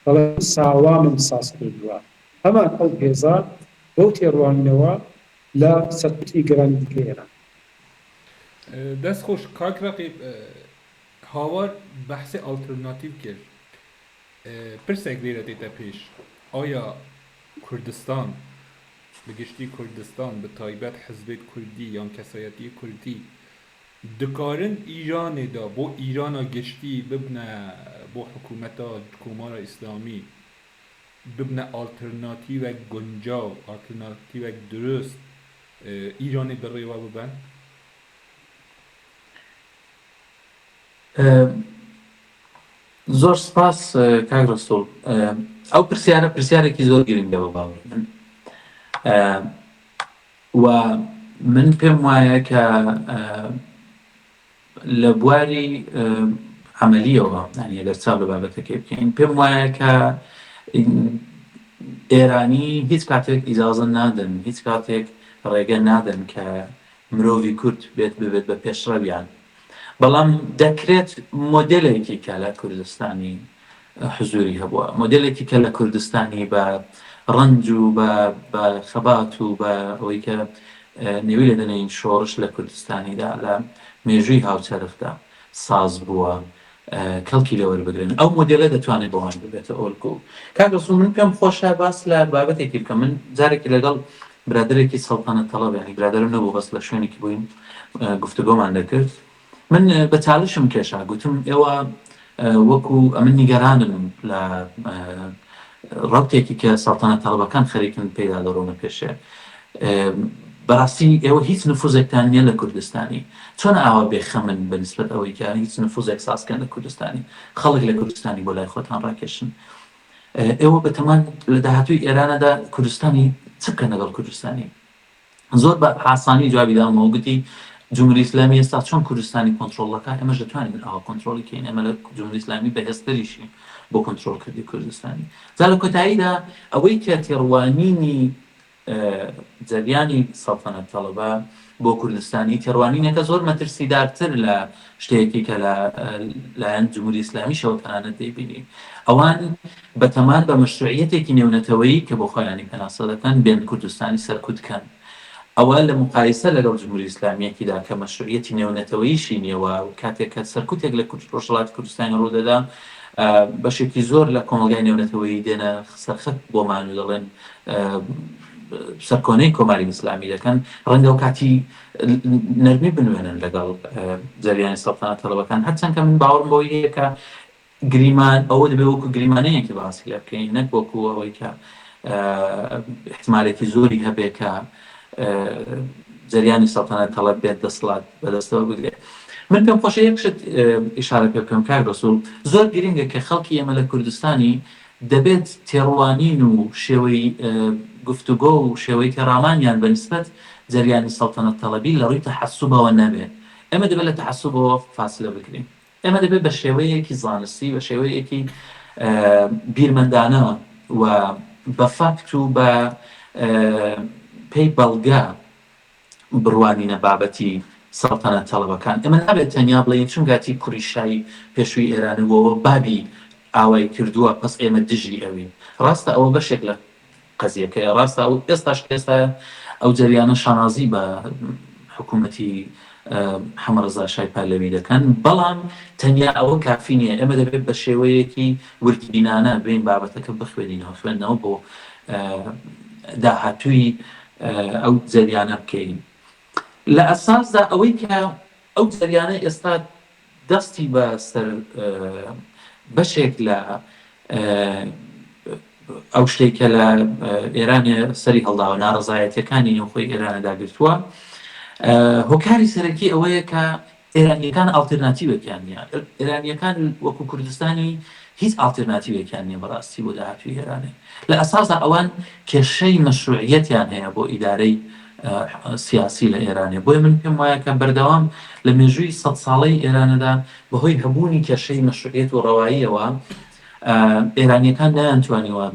دەڵێت ساوامم ساز کردووە. هەمان ئەو هێزە بەو تێڕوانینەوە لە سەرکوتی گەلانی دیکەی ئێران. دەست خۆش کاک ڕەقیب هاوار بەحسی ئاڵترناتیڤ کرد پرسێک لێرە دێتە پێش ئایا کوردستان بە گشتی کوردستان بە تایبەت حزبێت کوردی یان کەسایەتی کوردی دکارن ئیرانێ دا بۆ ئیرانا گشتی ببنە بۆ حکوومەتا کۆمارا ئیسلامی ببنە ئاڵترناتیڤێک گونجاو ئاڵترناتیڤێک دروست ئیرانێ بەڕێوە ببەن؟ زۆر سپاس کاک ڕەسوڵ. ئەو پرسیارە پرسیارێکی زۆر گرنگە بە باوەڕی من و من پێم وایە کە لە بواری عەمەلییەوە یانی ئەگەر چاو لە بابەتەکەی بکەین پێم وایە کە ئێرانی هیچ کاتێک ئیجازە نادەن هیچ کاتێک ڕێگە نادەن کە مرۆڤی کورد بێت ببێت بە پێشڕەویان بەڵام دەکرێت مۆدێلێکی کە لە کوردستانی حزوری هەبووە مۆدێلێکی کە لە کوردستانی بە ڕەنج و بە بە خەبات و بە ئەوەی کە نێوی لێ دەنێین شۆڕش لە کوردستانیدا لە مێژووی هاوچەرخدا ساز بووە کەڵکی لێ وەربگرن ئەو مۆدێلە دەتوانێت بۆ وان ببێتە ئۆلگوو. کاک ڕەسوڵ من پێم خۆشە باس لە بابەتێکی بکەم من جارێکی لەگەڵ برادەرێکی سەڵتەنەت تەڵەب یانی برادەرم نەبوو بەس لە شوێنێکی بووین گفتوگۆمان دەکرد من بە چالشم کێشا گوتم ئێوە وەکو ئەمن نیگەرانم لە ڕەوتێکی کە سەڵتەنەت تەڵەبەکان خەریکن پێیدا دەڕۆنە پێشێ بەڕاستی ئێوە هیچ نفوزێکتان نییە لە کوردستانی چۆن ئاوا بێخەمن بە نسبەت ئەوەی کە هیچ نفوزێک سازکەن لە کوردستانی خەڵک لە کوردستانی بۆ لای خۆتان ڕاکێشن ئێوە بەتەمان لە داهاتووی ئێرانەدا کوردستانی چ بکەن لەگەڵ کوردستانی زۆر بە ئاسانی جوابی دامەوە گوتی جمهوری ئیسلامی ئێستا چۆن کوردستانی کۆنترۆڵ دەکا ئێمەش دەتوانین ئاوا کۆنترۆڵی کەین ئێمە لە جمهوری ئیسلامی بەهێزتریشین بۆ کۆنترۆڵکردنی کوردستانی جا لە کۆتاییدا ئەوەی کە تێڕوانینی جەریانی سەڵتەنەت تەڵەبە بۆ کوردستانی تێڕوانینەکە زۆر مەترسیدارتر لە شتێکی کە لە لایەن جمهوری ئیسلامیشەوە تەنانەت دەیبینی ئەوان بەتەمان بە مەشروعیەتێکی نێونەتەوەیی کە بۆ خۆیانی پێناسە دەکەن بێن کوردستانی سەرکوت کەن ئەوە لە موقایسە لەگەڵ جمهوری ئیسلامیەکیدا کە مەشروعیەتی نێونەتەوەییشی نیە و کاتێک کە سەرکوتێک لە ڕۆژهەڵاتی کوردستانی ڕوودەدا. بەشێکی زۆر لە کۆمەڵگای نێونەتەوەیی دێنە سەرخەت بۆمان و دەڵێن سەرکۆنەی کۆماری ئیسلامی دەکەن، ڕەنگە ئەو کاتی نەرمی بنوێنن لەگەڵ جەریانی سەڵتەنەت تەڵەبەکان، هەرچەند کە من باوەڕم بەوەی هەیە کە گریمان ئەوە دەبێت وەکو گریمانەیەکی باسی لێ بکەین نەک وەکو ئەوەی کە ئیحتمالێکی زۆری هەبێ کە جەریانی سەڵتەنەت تەڵەب بێت دەسڵات بەدەستەوە بگرێت. من پێم خۆشە یەک شت ئیشارە پێ بکەم کاک ڕەسوڵ، زۆر گرنگە کە خەڵکی ئێمە لە کوردستانی دەبێت تێڕوانین و شێوەی گفتوگۆ و شێوەی تێڕامانیان بە نیسبەت جەریانی سەڵتەنەت تەڵەبی لە ڕووی تەحەسوبەوە نەبێ. ئێمە دەبێت لە تەحەسوبەوە فاسلە بگرین. ئێمە دەبێت بە شێوەیەکی زانستی، بە شێوەیەکی بیرمەندانە و بە فاکت و بە پێی بەڵگە بڕوانینە بابەتی سەڵتەنەت تەڵەبەکان. ئێمە نابێت تەنیا بڵێین چونکاتی کوڕی شای پێشووی ئێرانە بووە بابی ئاوای کردووە پەس ئێمە دژی ئەوین. ڕاستە ئەوە بەشێک لە قەزیەکەیە. ڕاستە ئەو ئێستاش کە ئێستایە ئەو جەریانە شانازی بە حکوومەتی حەمەڕەزا شای پەهلەوی دەکەن، بەڵام تەنیا ئەوە کافی نییە. ئێمە دەبێت بە شێوەیەکی وردبینانە بێین بابەتەکە بخوێنینەوە، خوێندنەوە بۆ داهاتووی ئەو جەریانە بکەین. لە ئەساسدا ئەوەی کە ئەو جەریانە ئێستا دەستی بە سەر بەشێک لە ئەو شتەی کە لە ئێرانێ سەری هەڵداوە، ناڕەزایەتییەکانی نێوخۆی ئێرانە داگرتووە، هۆکاری سەرەکی ئەوەیە کە ئێرانییەکان ئاڵتێرناتیوێکیان نییە. ئێرانییەکان وەکوو کوردستانی هیچ ئاڵتێرناتیوێکیان نییە بەڕاستی بۆ داهاتووی ئێرانێ. لە ئەساسدا ئەوان کێشەی مەشرووعییەتیان هەیە بۆ ئیدارەی سیاسی لە ئێرانێ. بۆیە من پێم وایە کە بەردەوام لە مێژووی سەد ساڵەی ئێرانەدا بە هۆی هەبوونی کێشەی مەشرووعیەت و ڕەواییەوە ئێرانییەکان نەیانتوانیوە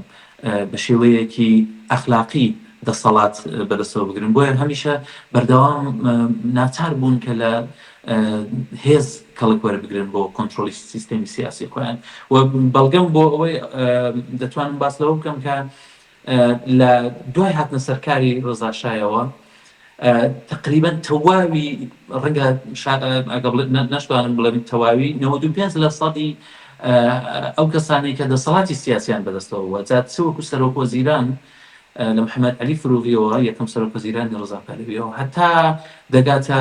بە شێوەیەکی ئەخلاقی دەسەڵات بەدەستەوە بگرن. بۆیە هەمیشە بەردەوام ناچار بوون کە لە هێز کەڵک وەربگرن بۆ کۆنترۆڵی سیستێمی سیاسی خۆیان و بەڵگەم بۆ ئەوەی دەتوانم باس لەوە بکەم کە لە دوای هاتنە سەرکاری ڕەزا شایەوە تەقریبەن تەواوی ڕەنگە نەشتوانم بڵێم تەواوی 95 لە سەدی ئەو کەسانەی کە دەسەڵاتی سیاسیان بەدەستەوە بووە جا چ وەکو سەرۆک وەزیران لە محەممەد عەلی فروغیەوە یەکەم سەرۆک وەزیرانی ڕەزا پەهلەویەوە هەتا دەگاتە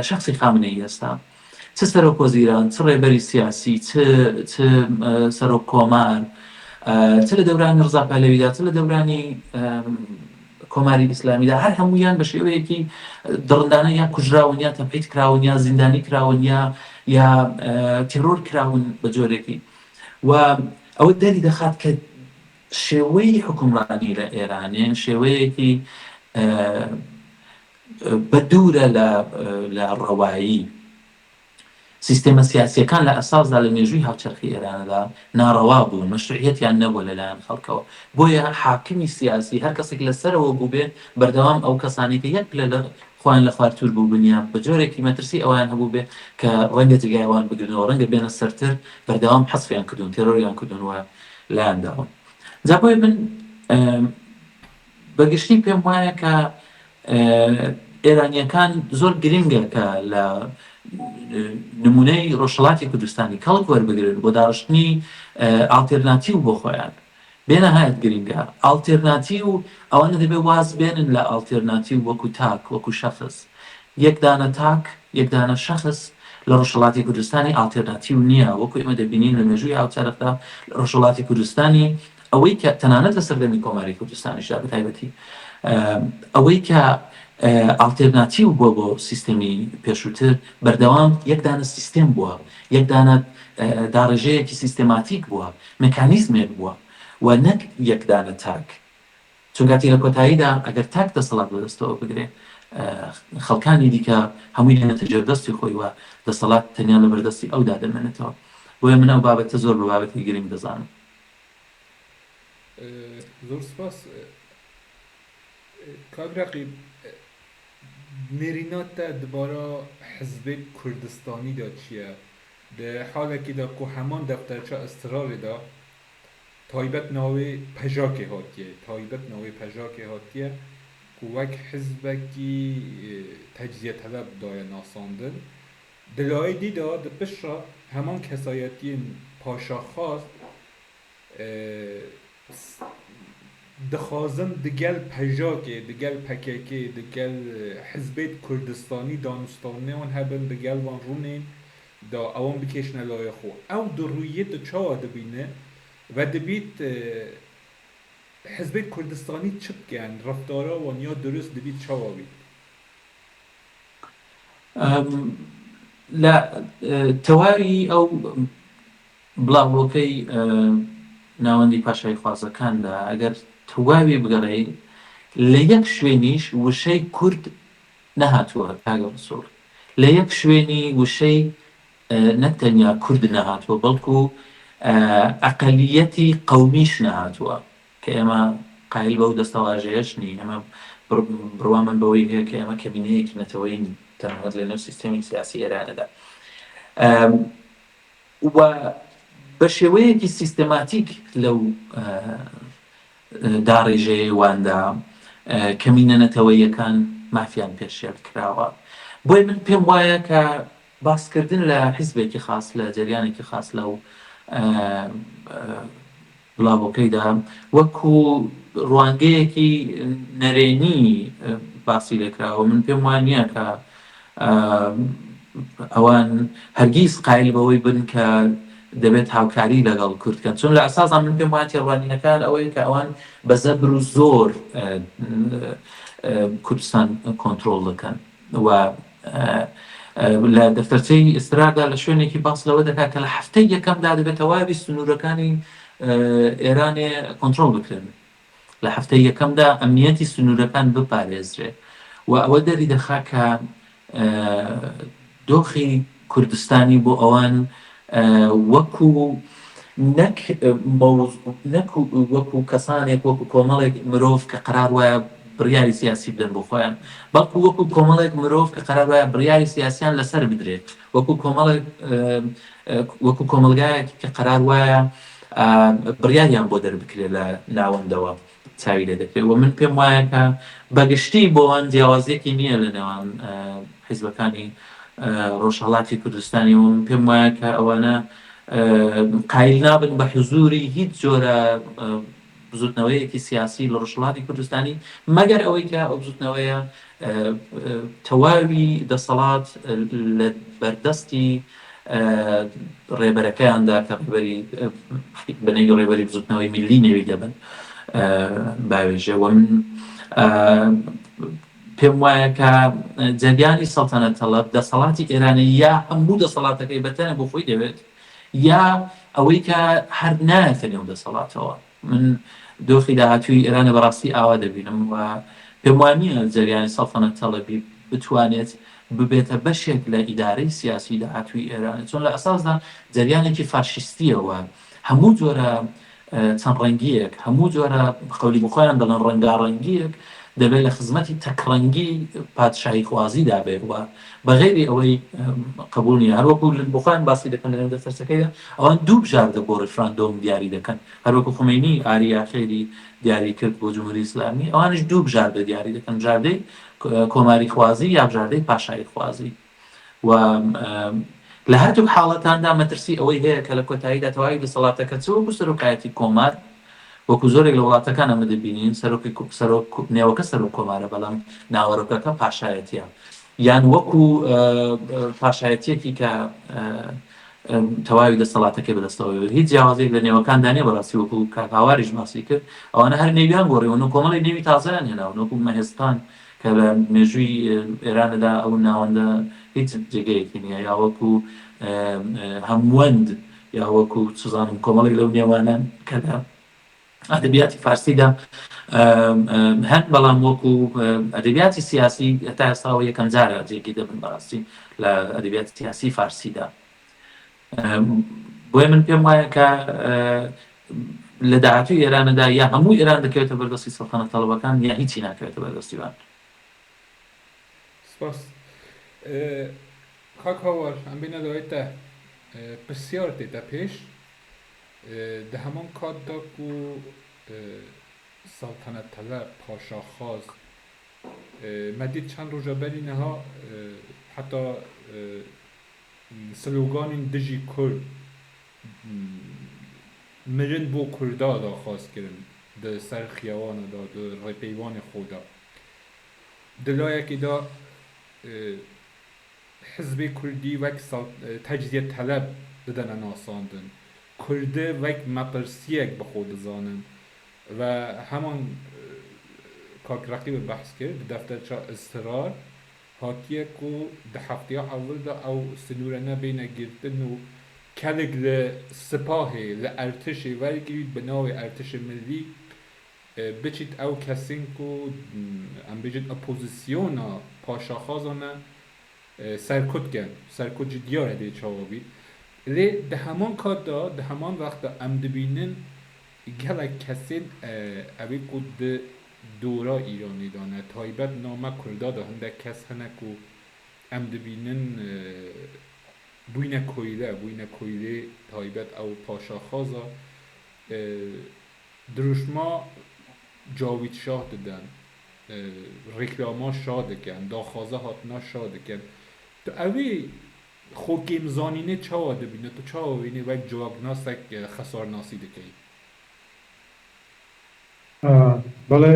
شەخسی خامنەیی ئێستا چ سەرۆک وەزیران، چ ڕێبەری سیاسی، چ چ سەرۆک کۆمار، چ لە دەورانی ڕزا پەهلەویدا، چ لە دەورانی کۆماری ئیسلامیدا هەر هەموویان بە شێوەیەکی دڕندانە یا کوژراون یا تەبعید کراون یا زیندانی کراون یا یا تێرۆر کراون بە جۆرێکی و ئەوە دەری دەخات کە شێوەی حوکمڕانی لە ئێرانێ شێوەیەکی بە دوورە لە لە ڕەوایی. سیستێمە سیاسییەکان لە ئەساسدا لە مێژووی هاوچەرخی ئێراندا ناڕەوا بوون، مەشروعیەتیان نەبووە لە لایەن خەڵکەوە. بۆیە حاکمی سیاسی هەر کەسێک لە سەرەوە بووبێ بەردەوام ئەو کەسانەی کە یەک پلە لە خۆیان لە خوارتر بووبن یا بە جۆرێکی مەترسی ئەوەیان هەبووبێ کە ڕەنگە جێگای ئەوان بگرنەوە، ڕەنگە بێنە سەرتر، بەردەوام حەزفیان کردوون، تێرۆریان کردوون و لایان داون. جا بۆیە من بە گشتی پێم وایە کە ئێرانییەکان زۆر گرنگە کە لە نموونەی ڕۆژهەڵاتی کوردستانی کەڵک وەربگرن بۆ داڕشتنی ئاڵتێرناتیو بۆ خۆیان. بێنەهایەت گرنگە ئاڵتێرناتیو، ئەوانە دەبێ واز بێنن لە ئاڵتێرناتیو وەکوو تاک، وەکوو شەخس. یەک دانە تاک، یەک دانە شەخس لە ڕۆژهەڵاتی کوردستانی ئاڵتێرناتیو نییە، وەکوو ئێمە دەبینین لە مێژووی هاوچەرخدا لە ڕۆژهەڵاتی کوردستانی ئەوەی کە تەنانەت لە سەردەمی کۆماری کوردستانیشدا بە تایبەتی ئەوەی کە ئاڵتێرناتیو بووە بۆ سیستێمی پێشووتر بەردەوام یەک دانە سیستێم بووە، یەک دانە داڕێژەیەکی سیستێماتیک بووە، مێکانیزمێک بووە و نەک یەک دانە تاک. چونکاتی لە کۆتاییدا ئەگەر تاک دەسەڵات بەدەستەوە بگرێ خەڵکانی دیکە هەمووی دێنێتە ژێر دەستی خۆی و دەسەڵات تەنیا لەبەر دەستی ئەودا دەمێنێتەوە. بۆیە من ئەو بابەتە زۆر بە بابەتی گرنگ دەزانم. زۆر سپاس کاک رەقیب نێرینات تە دبارە حزبێ کوردستانی دا چییە؟ دە حالەکی دا کو هەمان دەفتەرچە ئسترارێ دا تایبەت ناوێ پەژاکێ هاتیە تایبەت ناوێ پەژاکێ هاتیە کو وەک حزبەکی تەجزیە تەلەب دایە ناساندن دە لایێ دی دا دە پشت را. هەمان کەسایەتیên پاشاخواز دخوازن دگەل پەژاکێ، دگەل پەکەکێ، دگەل حزبێت کوردستانی دانوستاندنێ وان هەبن، دگەل وان ڕوونێن دا ئەوان بکێشنە لایە خۆ. ئەو دوڕووییە تو چاوا دبینی و دبیت حزبێت کوردستانی چ بکەن، ڕەفتارا وان یا دروست دبیت چاوا بیت؟ لە تەواوی ئەو بڵاوۆکەی ناوەندی پاشاییخوازەکاندا ئەگەر تەواوی بگەڕێی لە یەک شوێنیش وشەی کورد نەهاتووە کاک ڕەسوڵ لە یەک شوێنی وشەی نەک تەنیا کورد نەهاتووە بەڵکو ئەقەلیەتی قەومیش نەهاتووە کە ئێمە قایل بەو دەستەواژەیەش نین ئێمە بڕوامان بەوەی هەیە کە ئێمە کەمینەیەکی نەتەوەیین تەنانەت لە نێو سیستێمی سیاسی ئێرانەدا و بە شێوەیەکی سیستێماتیک لەو داڕێژەیەی واندا کەمینە نەتەوەییەکان مافیان پێشێل کراوە. بۆیە من پێم وایە کە باسکردن لە حیزبێکی خاس، لە جەریانێکی خاس لەو بڵاوۆکەیدا وەکو ڕوانگەیەکی نەرێنی باسی لێکراوە، من پێم وا نییە کە ئەوان هەرگیز قایل بەوەی بن کە دەبێت هاوکاری لەگەڵ کورد کەن، چون لە ئەساسا من پێم وایە تێڕوانینەکان ئەوەیە کە ئەوان بە زەبر و زۆر کوردستان کۆنترۆڵ دەکەن و لە دەفتەرچەی ئیستراردا لە شوێنێکی باس لەوە دەکات کە لە هەفتەی یەکەمدا دەبێت تەواوی سنوورەکانی ئێرانێ کۆنترۆڵ بکرێن. لە هەفتەی یەکەمدا ئەمنیەتی سنوورەکان بپارێزرێ و ئەوە دەری دەخا کە دۆخی کوردستانی بۆ ئەوان وەکوو نەک نەک وەکوو کەسانێک وەکوو کۆمەڵێک مرۆڤ کە قەرار وایە بڕیاری سیاسی بدەن بۆ خۆیان بەڵکوو وەکوو کۆمەڵێک مرۆڤ کە قەرار وایە بڕیاری سیاسیان لەسەر بدرێ وەکوو کۆمەڵێک وەکوو کۆمەڵگایەک کە قەرار وایە بڕیاریان بۆ دەربکرێت لە ناوەندەوە چاوی لێ دەکرێت و من پێم وایە کە بەگشتی بۆ ئەوان جیاوازیەکی نییە لە نێوان حیزبەکانی ڕۆژهەڵاتی کوردستانی و من پێم وایە کە ئەوانە قایل نابن بە حزوری هیچ جۆرە بزوتنەوەیەکی سیاسی لە ڕۆژهەڵاتی کوردستانی مەگەر ئەوەی کە ئەو بزوتنەوەیە تەواوی دەسەڵات لە بەردەستی ڕێبەرەکەیاندا کە ڕێبەری بە نێوی ڕێبەری بزوتنەوەی میللی نێوی دەبن باوێژێ و من پێم وایە کە جەریانی سەڵتەنەت تەڵەب دەسەڵاتی ئێرانی یا هەموو دەسەڵاتەکەی بەتەنە بۆ خۆی دەوێت یا ئەوەی کە هەر نایەتە نێو دەسەڵاتەوە. من دۆخی داهاتووی ئێرانە بەڕاستی ئاوا دەبینم و پێم وا نییە جەریانی سەڵتەنەت تەڵەبی بتوانێت ببێتە بەشێک لە ئیدارەی سیاسی داهاتووی ئێران چون لە ئەساسدا جەریانێکی فاشیستییە و هەموو جۆرە چەند ڕەنگییەک، هەموو جۆرە قەولی بۆ خۆیان دەڵێن ڕەنگاڕەنگییەک دەبێت لە خزمەتی تەکڕەنگی پادشاهیخوازیدا بێت و بە غەیری ئەوەی قبوڵ نییە. هەروەکو بۆ خۆیان باسی دەکەن لەنێو دەفتەرچەکەیدا ئەوان دوو بژاردە بۆ ڕیفراندۆم دیاری دەکەن، هەروەکو خومەینی ئاری یا خێری دیاری کرد بۆ جمهوری ئیسلامی، ئەوانیش دوو بژاردە دیاری دەکەن، بژاردەی کۆماریخوازی یا بژاردەی پاشاییخوازی. و لە هەردووک حاڵەتاندا مەترسی ئەوەی هەیە کە لە کۆتاییدا تەواوی دەسەڵاتەکە چ وەکو سەرۆکایەتی کۆمار وەکو زۆرێک لە وڵاتەکان ئەمە دەبینین سەرۆکی سەرۆک نێوەکە سەرۆک کۆمارە بەڵام ناوەرۆکەکە پاشایەتیە یان وەکو پاشایەتیەکی کە تەواوی دەسەڵاتەکەی بەدەستەوە هیچ جیاوازێک لە نێوەکاندا نیە بەڕاستی وەکو کاک هاواریش باسی کرد ئەوانە هەر نێویان گۆڕیون و کۆمەڵی نێوی تازەیان هێناون وەکو مەهێستان کە لە مێژووی ئێراندا ئەو ناوەندە هیچ جێگەیەکی نییە، یا وەکوو هەموەند یا وەکوو چزانم کۆمەڵێک لەو نێوانە کە لە ئەدەبیاتی فارسیدا هەن، بەڵام وەکوو ئەدەبیاتی سیاسی هەتا ئێستاوە یەکەم جارە جێگیر دەبن بەڕاستی لە ئەدەبیاتی سیاسی فارسیدا. بۆیە من پێم وایە کە لە داهاتووی ئێرانەدا یا هەموو ئێران دەکەوێتە بەردەستی سەڵتەنەت تەڵەبەکان یا هیچی ناکەوێتە بەردەستی وان. سپاس کاک هاوار ئەم بینە لای تە پرسیار تێتە پێش دە هەمان کاتدا کو سەڵتەنەت تەلەب پاشاخواز مە دیت چەند ڕۆژە بەری نها حتا. سلۆگانên دژی کورد، mirin bo Kurda daxwaz kirin di ser xiyawana da, di rêpeyvanê xwe da. Di layekê da hizbê Kurdî wek tecziye teleb didene nasandin. Kurdê wek metirsiyek bi xwe dizanin ve heman kak Reqîbê behs kir di defterça Iztirar hatiye ku di hefteya ewil de ew sinûrene bêne girtin û kelik li sipahê, li ertişê wergirît bi navê Ertişê Millî biçît ew kesên ku em bêjin opozisyona paşaxwazan e serkut ken. Serkut jî diyar e dê çawa bît. Lê di heman kat de, di heman wext de em dibînin gelek kesên ew ê ku di dora Îranê de ne, taybet name Kurda de hindek kes hene ku em dibînin bûyne koyle, bûyne koylê taybet ew paşaxwaza dirûşma Cawîd Şah didin, reklama şah dikin, daxwaza hatina şah dikin. Tu ew ê xwe kêmzanînê çawa dibînî, tu çawa wênê wek civaknasek xesarnasî dikî? بەڵێ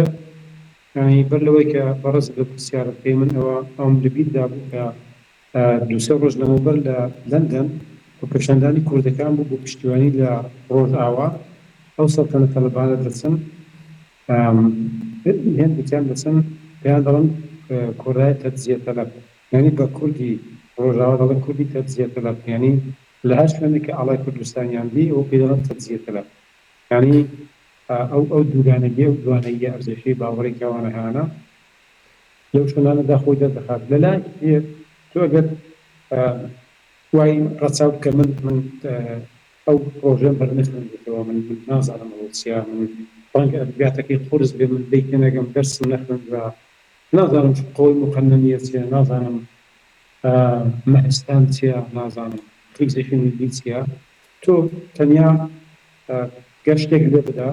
یانی بەر لەوەی کە بەڕێزت بە پرسیارت بکەی من ئەوە ئەوم لە بیر دابوو کە دوو سێ ڕۆژ لەمەوبەر لە لەندەن خۆپێشاندانی کوردەکان بوو بۆ پشتیوانی لە ڕۆژئاوا ئەو سەڵتەنە تەڵەبانە دەچن هێندێکیان دەچن پێیان دەڵێن کوردای تەجزیە تەلەب یانی بە کوردی ڕۆژئاوا دەڵێن کوردی تەجزیە تەلەب یانی لە هەر شوێنێک کە ئاڵای کوردستانیان دی ئەوە پێی دەڵێن تەجزیە تەلەب یانی ئەو ئەو دووگانەگیە ئەو دوانەییە ئەرزشی باوەڕی کە ئەوانە هەیانە لەو شوێنانەدا خۆی دەردەخات. لە لایەکی تر تۆ ئەگەر وای ڕەچاو بکە من من ئەو پڕۆژەم هەر نەخوێندووەتەوە من من نازانم ئەوە چییە من ڕەنگە ئەدەبیاتەکەی قورس بێ من لێی تێنەگەم دەرسم نەخوێندووە نازانم قەوەی موقەنەنیە چییە نازانم مەهستان چییە نازانم خیزەکی میللی چییە تۆ تەنیا گەر شتێک لێ بدا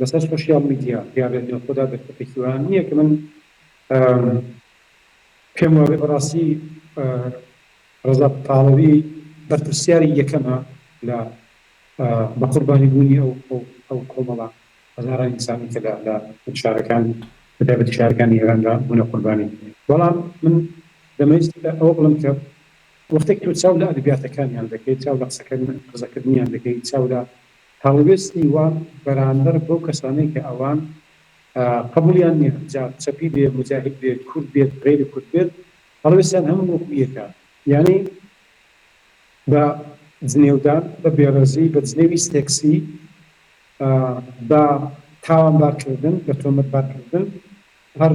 لەسەر سۆشیال میدیا دیارە لە نێوخۆدا دەرفەتێکی وایان نییە کە من پێم وابێ بەڕاستی ڕەزا پاڵەوی بەرپرسیاری یەکەمە لە بە قوربانی بوونی ئەو ئەو کۆمەڵە هەزاران ئینسانی کە لە لە شارەکان بە تایبەتی شارەکانی ئێراندا بوونە قوربانی. بەڵام من دەمەویست ئەوە بڵێم کە وەختێک تۆ چاو لە ئەدەبیاتەکانیان دەکەی، چاو لە قسەکردن قسەکردنیان دەکەی، چاو لە هەڵوێستی وان بەرامبەر بەو کەسانەی کە ئەوان قبوڵیان نییە، جا چەپی بێ، موجاهید بێ، کورد بێت، غەیری کورد بێت، هەڵوێستیان هەموو وەکو یەکە. یانی بە جنێودان، بە بێڕێزی، بە جنێوی سێکسی، بە تاوانبارکردن، بە تۆمەتبارکردن، هەر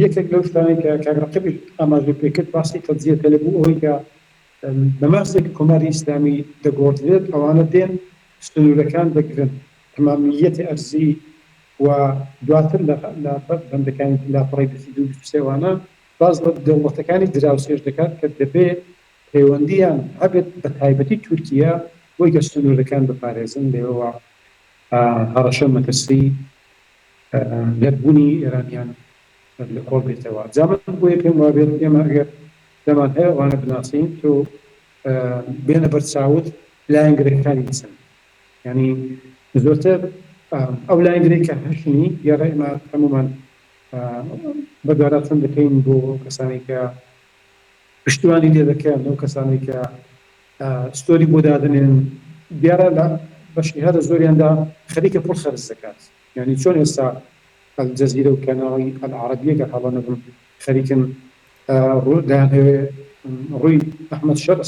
یەکێک لەو شتانەی کە کاک ڕەقیبیش ئاماژەی پێ کرد باسی تەجزیە تەلەب بوو، ئەوەی کە بە مەرجێک کۆماری ئیسلامی دەگۆڕدرێت ئەوانە دێن سنوورەکان دەگرن، تەمامییەتی ئەرزی و دواتر لە لە بەندەکانی لاپەڕەی 22 و 23 ئەوانە باس لە دەوڵەتەکانی دراوسێش دەکات کە دەبێ پەیوەندییان هەبێت بە تایبەتی تورکیە بۆی کە سنوورەکان بپارێزن لێوەوە هەڕەشە و مەترسی لەتبوونی ئێرانیان لە کۆڵ بێتەوە. جا من بۆیە پێم وابێت ئێمە ئەگەر دەمان هەیە ئەوانە بناسین تۆ بێنە بەر چاوت لایەنگرەکانی چن یانی زۆرتر ئەو لایەنگرەی کە هەشنی دیارە ئێمە هەموومان بەدواداچوون دەکەین بۆ ئەو کەسانەی کە پشتیوانی لێ دەکەن ئەو کەسانەی کە ستۆری بۆ دادەنێن دیارە لە بەشی هەرە زۆریاندا خەریکە پوڵ خەرج دەکات یانی چۆن ئێستا ئەلجەزیرە و کەناڵی ئەلعەرەبیە گەر هەڵە نەبم خەریکن دەیانهەوێ ڕووی ئەحمەد شەرع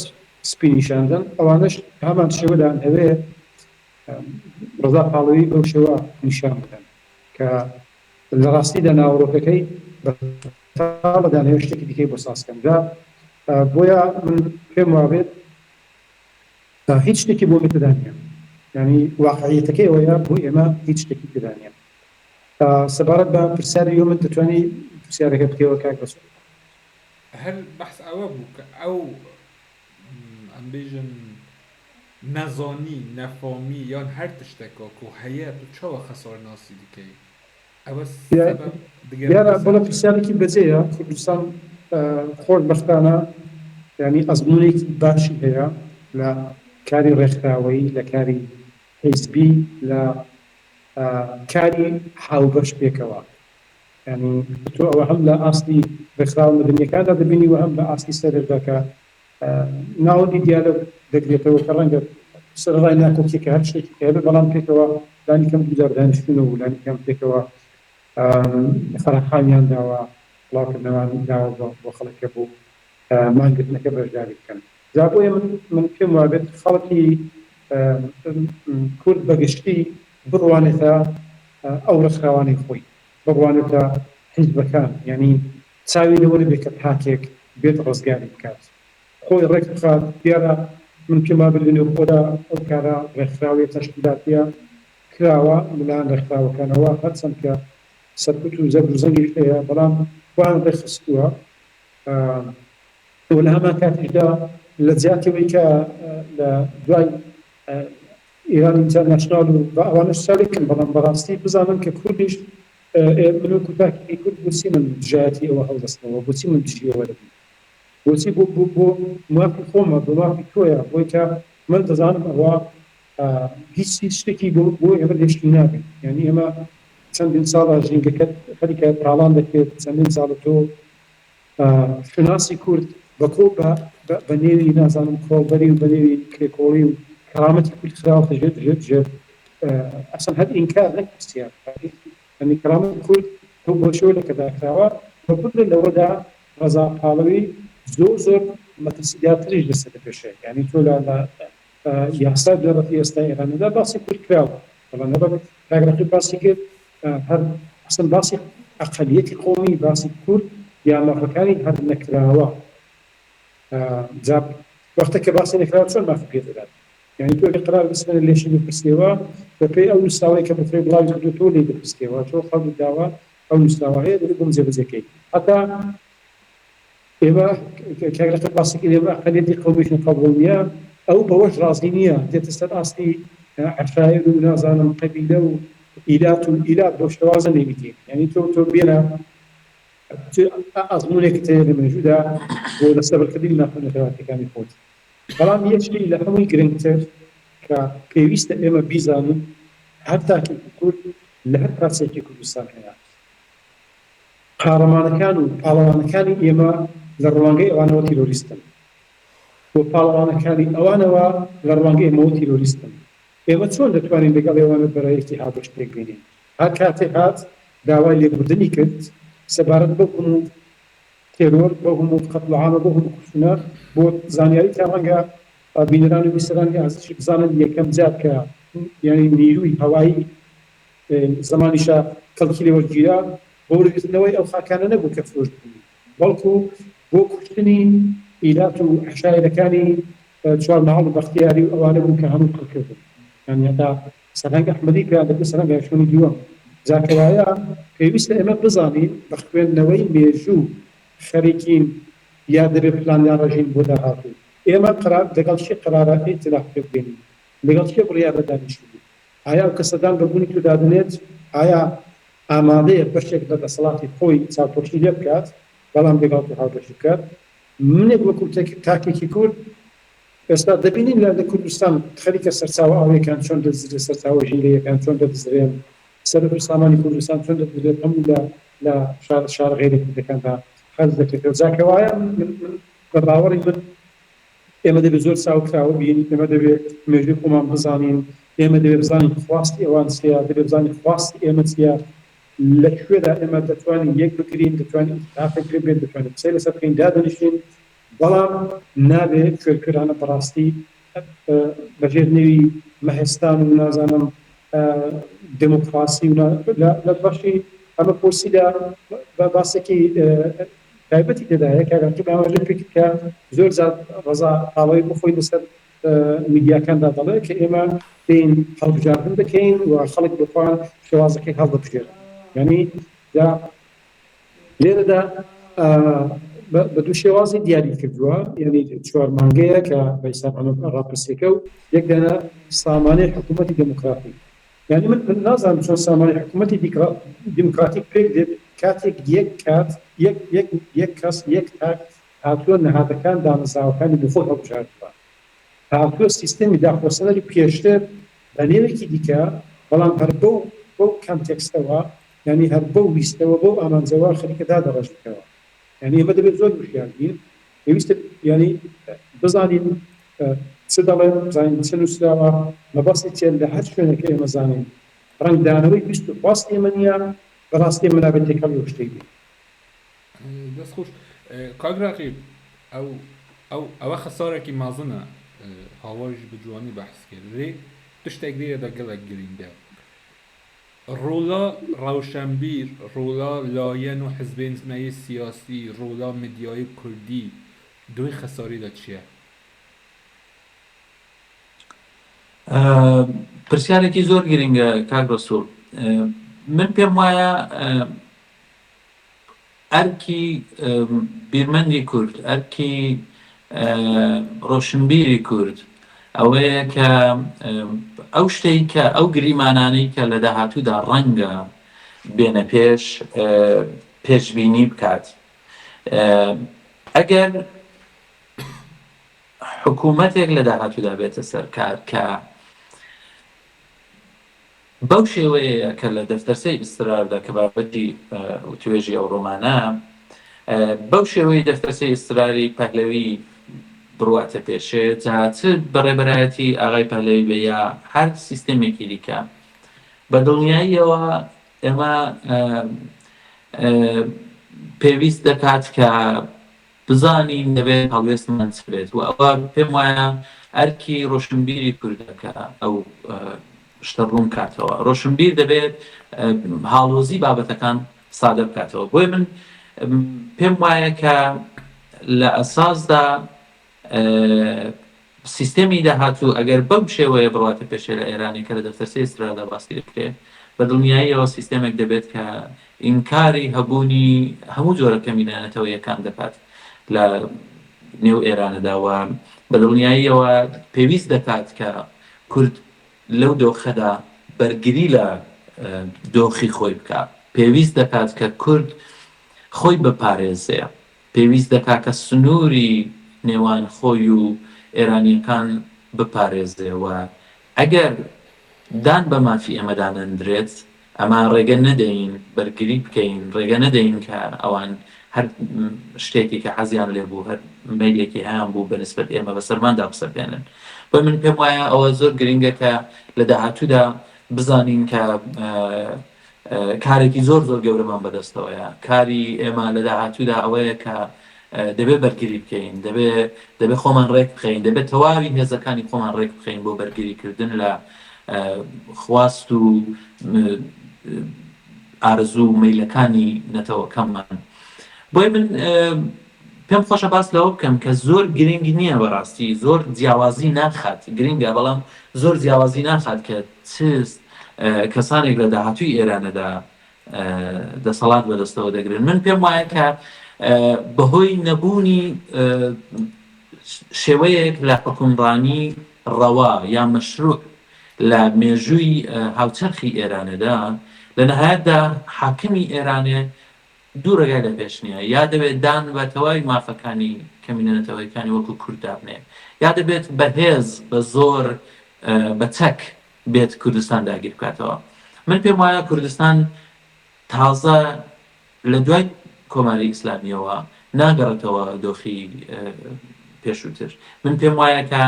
سپی نیشان دەن ئەوانەش هەمان شێوە دەیانهەوێ ڕەزا پاڵەوی بەو شێوە نیشان بدەن کە لە ڕاستیدا ناوەڕۆکەکەی بەتاڵە دەیانهەوێ شتێکی دیکەی بۆ ساز کەن جا بۆیە من پێم وابێت هیچ شتێکی بۆ ئێمە تێدا نییە یانی واقعیەتەکەی ئەوەیە بۆ ئێمە هیچ شتێکی تێدا نییە سەبارەت بە پرسیاری یۆ من دەتوانی پرسیارەکە بکەیەوە کاک ڕەسوڵ؟ هەر بەحس ئەوە بوو کە ئەو ئەم بێژن نەزانی نەفامی یان هەر تشتەکە کو هەیە تو چاوە خەسار ناسی دکەی ئەوە سەبەب دیارە دگەرێتە سەر بەڵێ چ؟ پرسیارێکی بەجێیە کوردستان خۆشبەختانە. یانی ئەزموونێکی باشی هەیە لە کاری ڕێکخراوەیی، لە کاری حیزبی، لە کاری هاوبەش پێکەوە. یانی تۆ ئەوە هەم لە ئاستی ڕێکخراوە مەدەنییەکاندا دەبینی و هەم لە ئاستی سەرێشدا کە ناوەندی دیالۆگ دەگرێتەوە کە ڕەنگە سەرەڕای ناکۆکییەکە هەر شتێکی کە هەبێت بەڵام پێکەوە لانیکەم دووجار دانیشتوون و لانیکەم پێکەوە فەراخانیان داوە، بڵاوکردنەوەیان داوە بۆ خەڵک کە بۆ مانگرتنەکە بەشداری بکەن. جا بۆیە من من پێم وابێت خەڵکی کورد بە گشتی بڕوانێتە ئەو ڕێکخراوانەی خۆی، بڕوانێتە حیزبەکان، یانی چاوی لەوە نەبێت کە تاکێک بێت ڕزگاری بکات، خۆی ڕێک بخات. دیارە من پێم وابێت لە نێوخۆدا ئەو کارە ڕێکخراویە تەشکیلاتیە کراوە لەلایەن ڕێکخراوەکانەوە، هەرچەند کە سەرکوت و زەبر و زەنگیش هەیە، بەڵام خۆیان ڕێکخستووە و لە هەمان کاتیشدا لە جیاتی ئەوەی کە لە دوای ئیران ئینتەرناشناڵ و بە ئەوانەش چاوی بکەن، بەڵام بەڕاستی بزانن کە کوردیش من وەکو تاکێکی کورد بۆچی من دژایەتی ئەوە هەڵدەستمەوە، بۆچی من دژی ئەوە دەبم، بۆچی بۆ بۆ بۆ مافی خۆمە، بۆ مافی تۆیە، بۆی کە من دەزانم ئەوە هیچ هیچ شتێکی بۆ بۆ ئێمە لێشتوو نابێت. یانی ئێمە چەندین ساڵە ژینگەکەت خەریکە تاڵان دەکرێت، چەندین ساڵە تۆ شوناسی کورد بە کۆ بە بە نێوی نازانم کۆڵبەری و بە نێوی کرێکۆڵی و کەرامەتی کورد خراوەتە ژێر ژێر ژێر ئەسڵەن هەر ئینکار نەک پرسیار یانی کەرامەتی کورد بەو بەو شێوە لەکەدار کراوە و بگرە لەوەدا ڕەزا پاڵەوی زۆر زۆر مەترسیدارتریش دەستە پێشێ یانی تۆ لە لە یاسای بنەڕەتی ئێستا ئێراندا باسی کورد کراوە بەڵام هەر وەک کاک ڕەقیب باسی کرد هەر ئەسڵەن باسی ئەقەلیەتی قەومی باسی کورد یا مافەکانی هەر نەکراوە جا وەختێک کە باسی نەکراوە چۆن مافی پێ دەدات یعنی تۆ ئەگەر قەرار بسپێنە لێشی بپرسیەوە بەپێی ئەو نووسراوەی کە بەخۆی بڵاوی کردووەتەوە لێی دەپرسیەوە تۆ قەولی داوە ئەو نووسراوە هەیە دەبێت بۆم جێبەجێکەی هەتا ئێمە کاک رەقیب باسی کرد ئێمە ئەقەلیەتی قەومیشن قەبوڵ نییە، ئەو بەوەش ڕازی نییە، دێتە سەر ئاستی عەشایەر و نازانم قەبیلە و ئیلات و ئیلات بەو شێوازە نەیویتین. یانی تۆ تۆ بێنە چ ئەزموونێکت هەیە لە مێژوودا بۆ دەستەبەرکردنی مافە نەتەوایەتیەکانی خۆت. بەڵام یەک شتی لە هەمووی گرنگتر کە پێویستە ئێمە بیزانین هەر تاکێکی کورد لە هەر پارچەیەکی کوردستان هەیە، قاڕەمانەکان و پاڵەوانەکانی ئێمە لە ڕوانگەی ئەوانەوە تیرۆریستن و پاڵەوانەکانی ئەوانەوە لە ڕوانگەی ئێمەوە تیرۆریستن. ئێمە چۆن دەتوانین لەگەڵ ئێوانە بەرەیەکی هاوبەش پێکبێنین؟ هەر کاتێ هات داوای لێبوردنی کرد سەبارەت بەو هەموو تێرۆر، بەو هەموو قەتڵوعامە، بەو هەموو کوشتنە، بۆ زانیاریتان ڕەنگە بینەران و بیسەرانی ئازیزیش بزانن یەکەم جار کە یانی نیروی هەوایی زەمانیشە کەڵکی لێ وەرگیرا، بۆ وەرگرتنەوەی ئەو خاکانە نەبوو کە فرۆش بوون، بەڵکو بۆ کوشتنی ئیلات و عەشایرەکانی چوارماڵ و بەختیاری و ئەوانە بوو کە هەمووی قڕ کردن. یانی هەتا سەرهەنگ ئەحمەدی پێیان دەگوت سەرهەنگ هاشمی دووەم. جا کەوایە پێویستە ئێمە بزانین بە خوێندنەوەی مێژوو خەریکین یا دەبێ پلان داڕێژین بۆ داهاتوو. ئێمە قەرار لەگەڵ کێ قەرارە ئیتلاف پێک بێنین؟ لەگەڵ کێ بڕیارە دانیشین؟ ئایا ئەو کەسە دان بە بوونی تۆ دادەنێت؟ ئایا ئامادەیە بەشێک لە دەسەڵاتی خۆی چاوپۆشی لێ بکات، بەڵام لەگەڵ تۆ هاوبەشی بکات؟ منێک وەکو تاکێکی کورد ئێستا دەبینین لە کوردستان خەریکە سەرچاوە ئاوییەکان چۆن دەدزرێن، سەرچاوە ژینگەییەکان چۆن دەدزرێن، سەروەت و سامانی کوردستان چۆن دەدزرێت، هەموو لە لە شارە شارە غەیرە کوردەکاندا خەرج دەکرێتەوە. جا کەوایە من من بە باوەڕی من ئێمە دەبێت زۆر چاوکراوە بین، ئێمە دەبێت مێژووی خۆمان بزانین، ئێمە دەبێت بزانین خواستی ئەوان چییە، دەبێت بزانین خواستی ئێمە چییە، لە کوێدا ئێمە دەتوانین یەک بگرین، دەتوانین ئیتیفاقێک پێک بێت، دەتوانین قسەی لەسەر بکەین، دادەنیشین، بەڵام نابێت کوێرکوێرانە بەڕاستی بەژێر نێوی مەهستان و نازانم دێموکڕاسی و لە بەشی ئەمە پرسیدا بە باسێکی تایبەتی تێدایە کاک ڕەقیب ئاماژەی پێ کرد کە زۆر جار ڕەزا پاڵەوی بۆ خۆی لەسەر میدیاکاندا دەڵێ کە ئێمە دێین هەڵبژاردن دەکەین و خەڵک بۆ خۆیان شێوازەکەی هەڵدەبژێرن یانی جا لێرەدا بە دوو شێوازی دیاری کردووە یعنی چوار مانگەیە کە بە حیساب ئەمە ڕاپرسیەکە و یەک دانە سامانەی حکوومەتی دێموکراتی یعنی من من نازانم چۆن سامانەی حکوومەتی دیموکراتیک پێک دێت کاتێک یەک کات یەک یەک یەک کەس یەک تاک هاتووە نەهادەکان دامەزراوەکانی بۆ خۆی هەڵبژاردووە، هاتووە سیستەمی داخۆسەنەری پێشتر بە نێوێکی دیکە بەڵام هەر بەو بەو کانتێکستەوە یانی هەر بەو ویستەوە بەو ئامانجەوە خەریکە دادەڕێژێتەوە. یانی ئێمە دەبێت زۆر وشیار بین، پێویستە یانی بزانین چ دەڵێن، بزانین چ نووسراوە، مەبەستی چیە، لە هەر شوێنێک کە ئێمە زانین ڕەنگدانەوەی ویست و خواستی ئێمە نییە، بەڕاستی ئێمە نابێت تێکەڵی ئەو شتەی بین. دەست خۆش کاک ڕەقیب ئەو ئەو ئەوە خەسارێکی مەزنە هاواریش بە جوانی بەحس کرد لێ تشتێک لێرەدا گەلەک گرینگە ڕۆلا ڕەوشەنبیر ڕۆلا لایەن و حزبێن مەیێ سیاسی ڕۆلا مدیای کوردی دوی خەسارێدا چیە؟ پرسیارێکی زۆر گرنگە کاک ڕەسوڵ من پێم وایە ئەرکی بیرمەندی کورد، ئەرکی ڕۆشنبیری کورد ئەوەیە کە ئەو شتەی کە ئەو گریمانانەی کە لە داهاتوودا ڕەنگە بێنە پێش پێشبینی بکات. ئەگەر حکوومەتێک لە داهاتوودا بێتە سەر کار کە بەو شێوەیەیە کە لە دەفتەرچەی ئیستراردا کە بابەتی وتوێژی ئەو ڕۆمانە، بەو شێوەی دەفتەرچەی ئیستراری پەهلەوی بڕواتە پێشێ، جا چ بە ڕێبەرایەتی ئاغای پەهلەوی بێ یا هەر سیستێمێکی دیکە، بە دڵنیاییەوە ئێمە پێویست دەکات کە بزانین دەبێت هەڵوێستمان چ بێت و ئەوە پێم وایە ئەرکی ڕۆشنبیری کوردە کە ئەو شتە ڕوون بکاتەوە. ڕۆشنبیر دەبێت هاڵۆزی بابەتەکان سادە بکاتەوە. بۆیە من پێم وایە کە لە ئەساسدا سیستێمی داهاتوو ئەگەر بەم شێوەیە بڕواتە پێشێ لە ئێرانێ کە لە دەفتەرچەی ئیستراردا باسی دەکرێ، بە دڵنیاییەوە سیستێمێک دەبێت کە ئینکاری هەبوونی هەموو جۆرە کەمینە نەتەوەییەکان دەکات لە نێو ئێرانەدا و بە دڵنیاییەوە پێویست دەکات کە کورد لەو دۆخەدا بەرگری لە دۆخی خۆی بکا. پێویست دەکات کە کورد خۆی بپارێزێ. پێویست دەکا کە سنووری نێوان خۆی و ئێرانییەکان بپارێزێ و ئەگەر دان بە مافی ئێمەدا نەندرێت، ئەمە ڕێگە نەدەین بەرگری بکەین، ڕێگە نەدەین کە ئەوان هەر شتێکی کە حەزیان لێ بوو، هەر مەیلێکی هەیان بوو بە نیسبەت ئێمە بەسەرماندا بسەپێنن. بۆیە من پێم وایە ئەوە زۆر گرینگە کە لە داهاتوودا بزانین کە کارێکی زۆر زۆر گەورەمان بەدەستەوەیە، کاری ئێمە لە داهاتوودا ئەوەیە کە دەبێ بەرگری بکەین، دەبێ دەبێ خۆمان ڕێک بخەین، دەبێت تەواوی هێزەکانی خۆمان ڕێک بخەین بۆ بەرگریکردن لە خواست و ئارەزوو و مەیلەکانی نەتەوەکەمان. بۆیە من پێم خۆشە باس لەوە بکەم کە زۆر گرنگ نییە بەڕاستی زۆر جیاوازی ناخات، گرنگە بەڵام زۆر جیاوازی ناخات کە چ کەسانێک لە داهاتووی ئێرانەدا دەسەڵات بەدەستەوە دەگرن. من پێم وایە کە بەهۆی نەبوونی شێوەیەک لە حوکمڕانی ڕەوا یا مەشروع لە مێژووی هاوچەرخی ئێرانەدا، لە نەهایەتدا حاکمی ئێرانێ دوو ڕێگای لە پێش نییە، یا دەبێت دان بە تەواوی مافەکانی کەمینە نەتەوەیەکانی وەکو کورد دابنێ، یا دەبێت بە هێز، بە زۆر، بە چەک بێت کوردستان داگیر بکاتەوە. من پێم وایە کوردستان تازە لە دوای کۆماری ئیسلامییەوە ناگەڕێتەوە دۆخی پێشووتر. من پێم وایە کە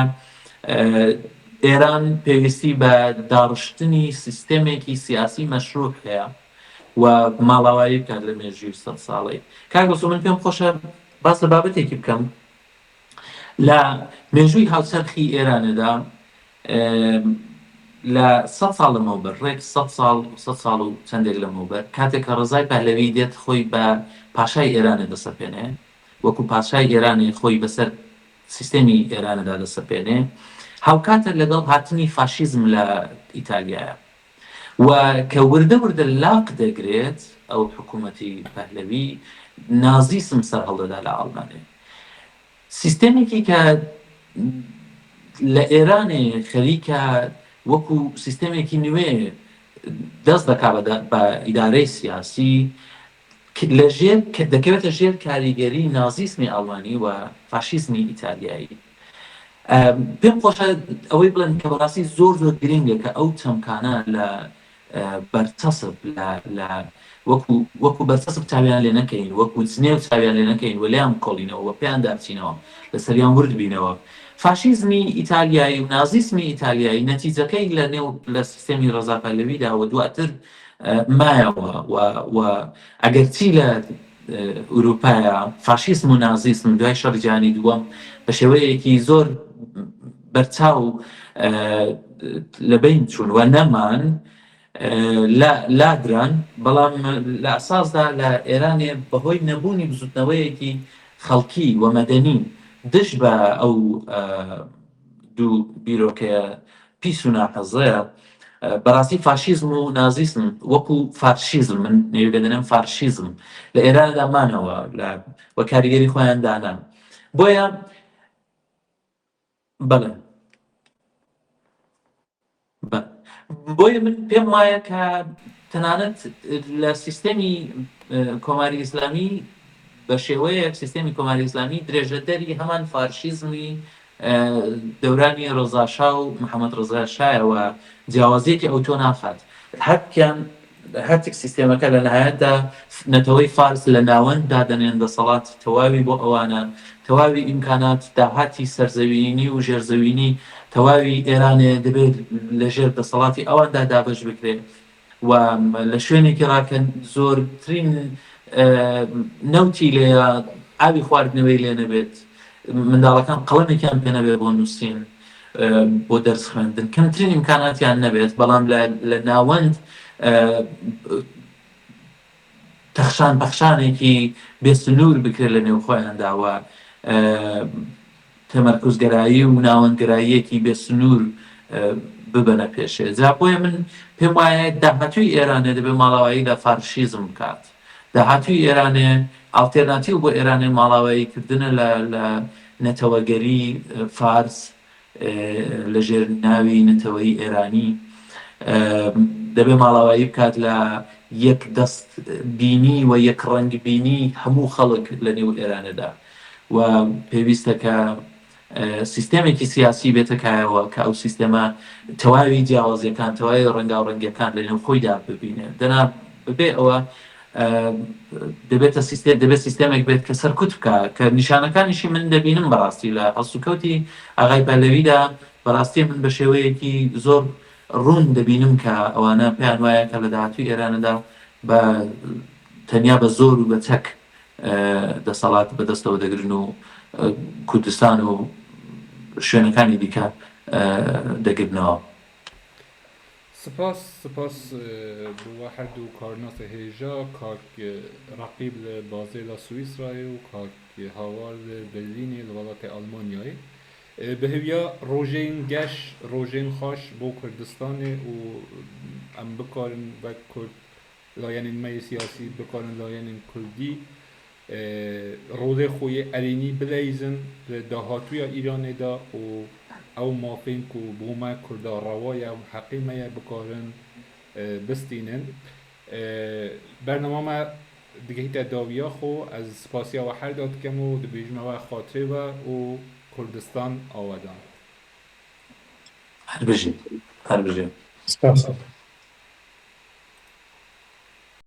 ئێران پێویستی بە داڕشتنی سیستێمێکی سیاسی مەشروع هەیە و ماڵاوایی بکات لە مێژووی سەد ساڵەی. کاک ڕەسوڵ من پێم خۆشە باس لە بابەتێکی بکەم لە مێژووی هاوچەرخی ئێرانەدا لە سەد ساڵ لەمەوبەر ڕێک سەد ساڵ سەد ساڵ و چەندێک لەمەوبەر کاتێک کە ڕەزای پەهلەوی دێت خۆی بە پاشای ئێرانێ دەسەپێنێ وەکو پاشای ئێرانێ خۆی بەسەر سیستێمی ئێرانەدا دەسەپێنێ هاوکاتە لەگەڵ هاتنی فاشیزم لە ئیتالیایە و کە وردە وردە لاق دەگرێت ئەو حکوومەتی پەهلەوی نازیسم سەرهەڵدەدا لە ئاڵمانێ سیستێمێکی کە لە ئێرانێ خەریکە وەکو سیستێمێکی نوێ دەست دەکا بە ئیدارەی سیاسی. لە ژێر دەکەوێتە ژێر کاریگەری نازیسمی ئاڵمانی و فاشیزمی ئیتالیایی. پێم خۆشە ئەوەی بڵێم کە بەڕاستی زۆر زۆر گرنگە کە ئەو چەمکانە لە بەرچەسپ لە لە وەکو وەکو بەرچەسپ چاویان لێ نەکەین، وەکو جنێو چاویان لێ نەکەین و لێیان بکۆڵینەوە و پێیاندا بچینەوە، لەسەریان ورد بینەوە. فاشیزمی ئیتالیایی و نازیسمی ئیتالیایی نەتیجەکەی لە نێو لە سیستێمی ڕەزا پەهلەویدا و دواتر مایەوە و و ئەگەرچی لە ئورووپایا فاشیسم و نازیسم دوای شەڕی جیهانی دووەم بە شێوەیەکی زۆر بەرچاو لە بەین چوون و نەمان لادران، بەڵام لە ئەساسدا لە ئێرانێ بەهۆی نەبوونی بزووتنەوەیەکی خەڵکی و مەدەنی دژ بە ئەو دوو بیرۆکەیە پیس و ناحەزەیە، بەڕاستی فاشیزم و نازیسم وەکو فارشیزم من نێوی لێ دەنێم فارشیزم لە ئێراندا مانەوە لە و کاریگەری خۆیان دانا بۆیە بەڵێ بۆیە من پێم وایە کە تەنانەت لە سیستەمی کۆماری ئیسلامی بە شێوەیەک سیستەمی کۆماری ئیسلامی درێژەدەری هەمان فارشیزمی دەورانی ڕەزا شا و محەمەد ڕەزا شایە و جیاوازییەکی ئەوتۆ ناخات. هەرکیان هەرچێک سیستێمەکە لە نهایەتدا نەتەوەی فارس لە ناوەند دادەنێن دەسەڵات تەواوی بۆ ئەوانە، تەواوی ئیمکانات داهاتی سەرزەوینی و ژێرزەوینی تەواوی ئێرانێ دەبێ لە ژێر دەسەڵاتی ئەواندا دابەش بکرێ. و لە شوێنێکی ڕا کە زۆرترین نەوتی لێیە ئاوی خواردنەوەی لێ نەبێت منداڵەکان قەڵەمێکیان پێ نەبێت بۆ نووسین بۆ دەرس خوێندن کەمترین ئیمکاناتیان نەبێت بەڵام لە ناوەند تەخشان پەخشانێکی بێ سنوور بکرێت لە نێو خۆیاندا و تەمەرکوزگەرایی و ناوەندگەراییەکی بێ سنوور ببەنە پێشێ. جا بۆیە من پێم وایە داهاتووی ئێرانێ دەبێ ماڵاوایی لە فارشیزم بکات. داهاتووی ئێرانێ ئاڵتێرناتیو بۆ ئێرانێ ماڵاوایی کردنە لە لە نەتەوەگەری فارس لە ژێر ناوی نەتەوەی ئێرانی. دەبێ ماڵاوایی بکات لە یەک دەست بینی و یەک ڕەنگ بینی هەموو خەڵک لە نێو ئێرانێدا. و پێویستە کە سیستێمێکی سیاسی بێتە کایەوە کە ئەو سیستێمە تەواوی جیاوازیەکان تەواوی ڕەنگاوڕەنگیەکان لە نێو خۆیدا ببینێ دەنا بەبێ ئەوە دەبێتە سیستێ دەبێت سیستێمێک بێت کە سەرکوت بکە کە نیشانەکانیشی من دەبینم بەڕاستی لە هەڵسوکەوتی ئاغای پەهلەویدا بەڕاستی من بە شێوەیەکی زۆر ڕوون دەبینم کە ئەوانە پێیان وایە کە لە داهاتووی ئێرانەدا بە تەنیا بە زۆر و بە چەک دەسەڵات بەدەستەوە دەگرن و کوردستان و شوێنەکانی دیکە دەگرنەوە. سپاس سپاس بۆ وە هەردوو کارناس هێژا کاک ڕەقیب لە بازێلا سویسرایێ و کاک هاوار لە بەرلینێ لە وەڵاتێ ئەڵمانیایێ بە هێویا ڕۆژێن گەش ڕۆژێن خاش بۆ کوردستانێ و ئەم بکارن وەک کورد لایەنên me yê siyasî bikarin لایەنên Kurdî rolê xwe yê erênî bileyzin li dahatûya Îranê de û ew mafên ku bo me Kurda rewa ye û heqê me ye bikarin bistînin. Bernama me digihîte dawiya xwe. Ez spasiya we her da dikim û dibêjime we xatirê we û Kurdistan awedan. Her bijî. Her bijî. Spas.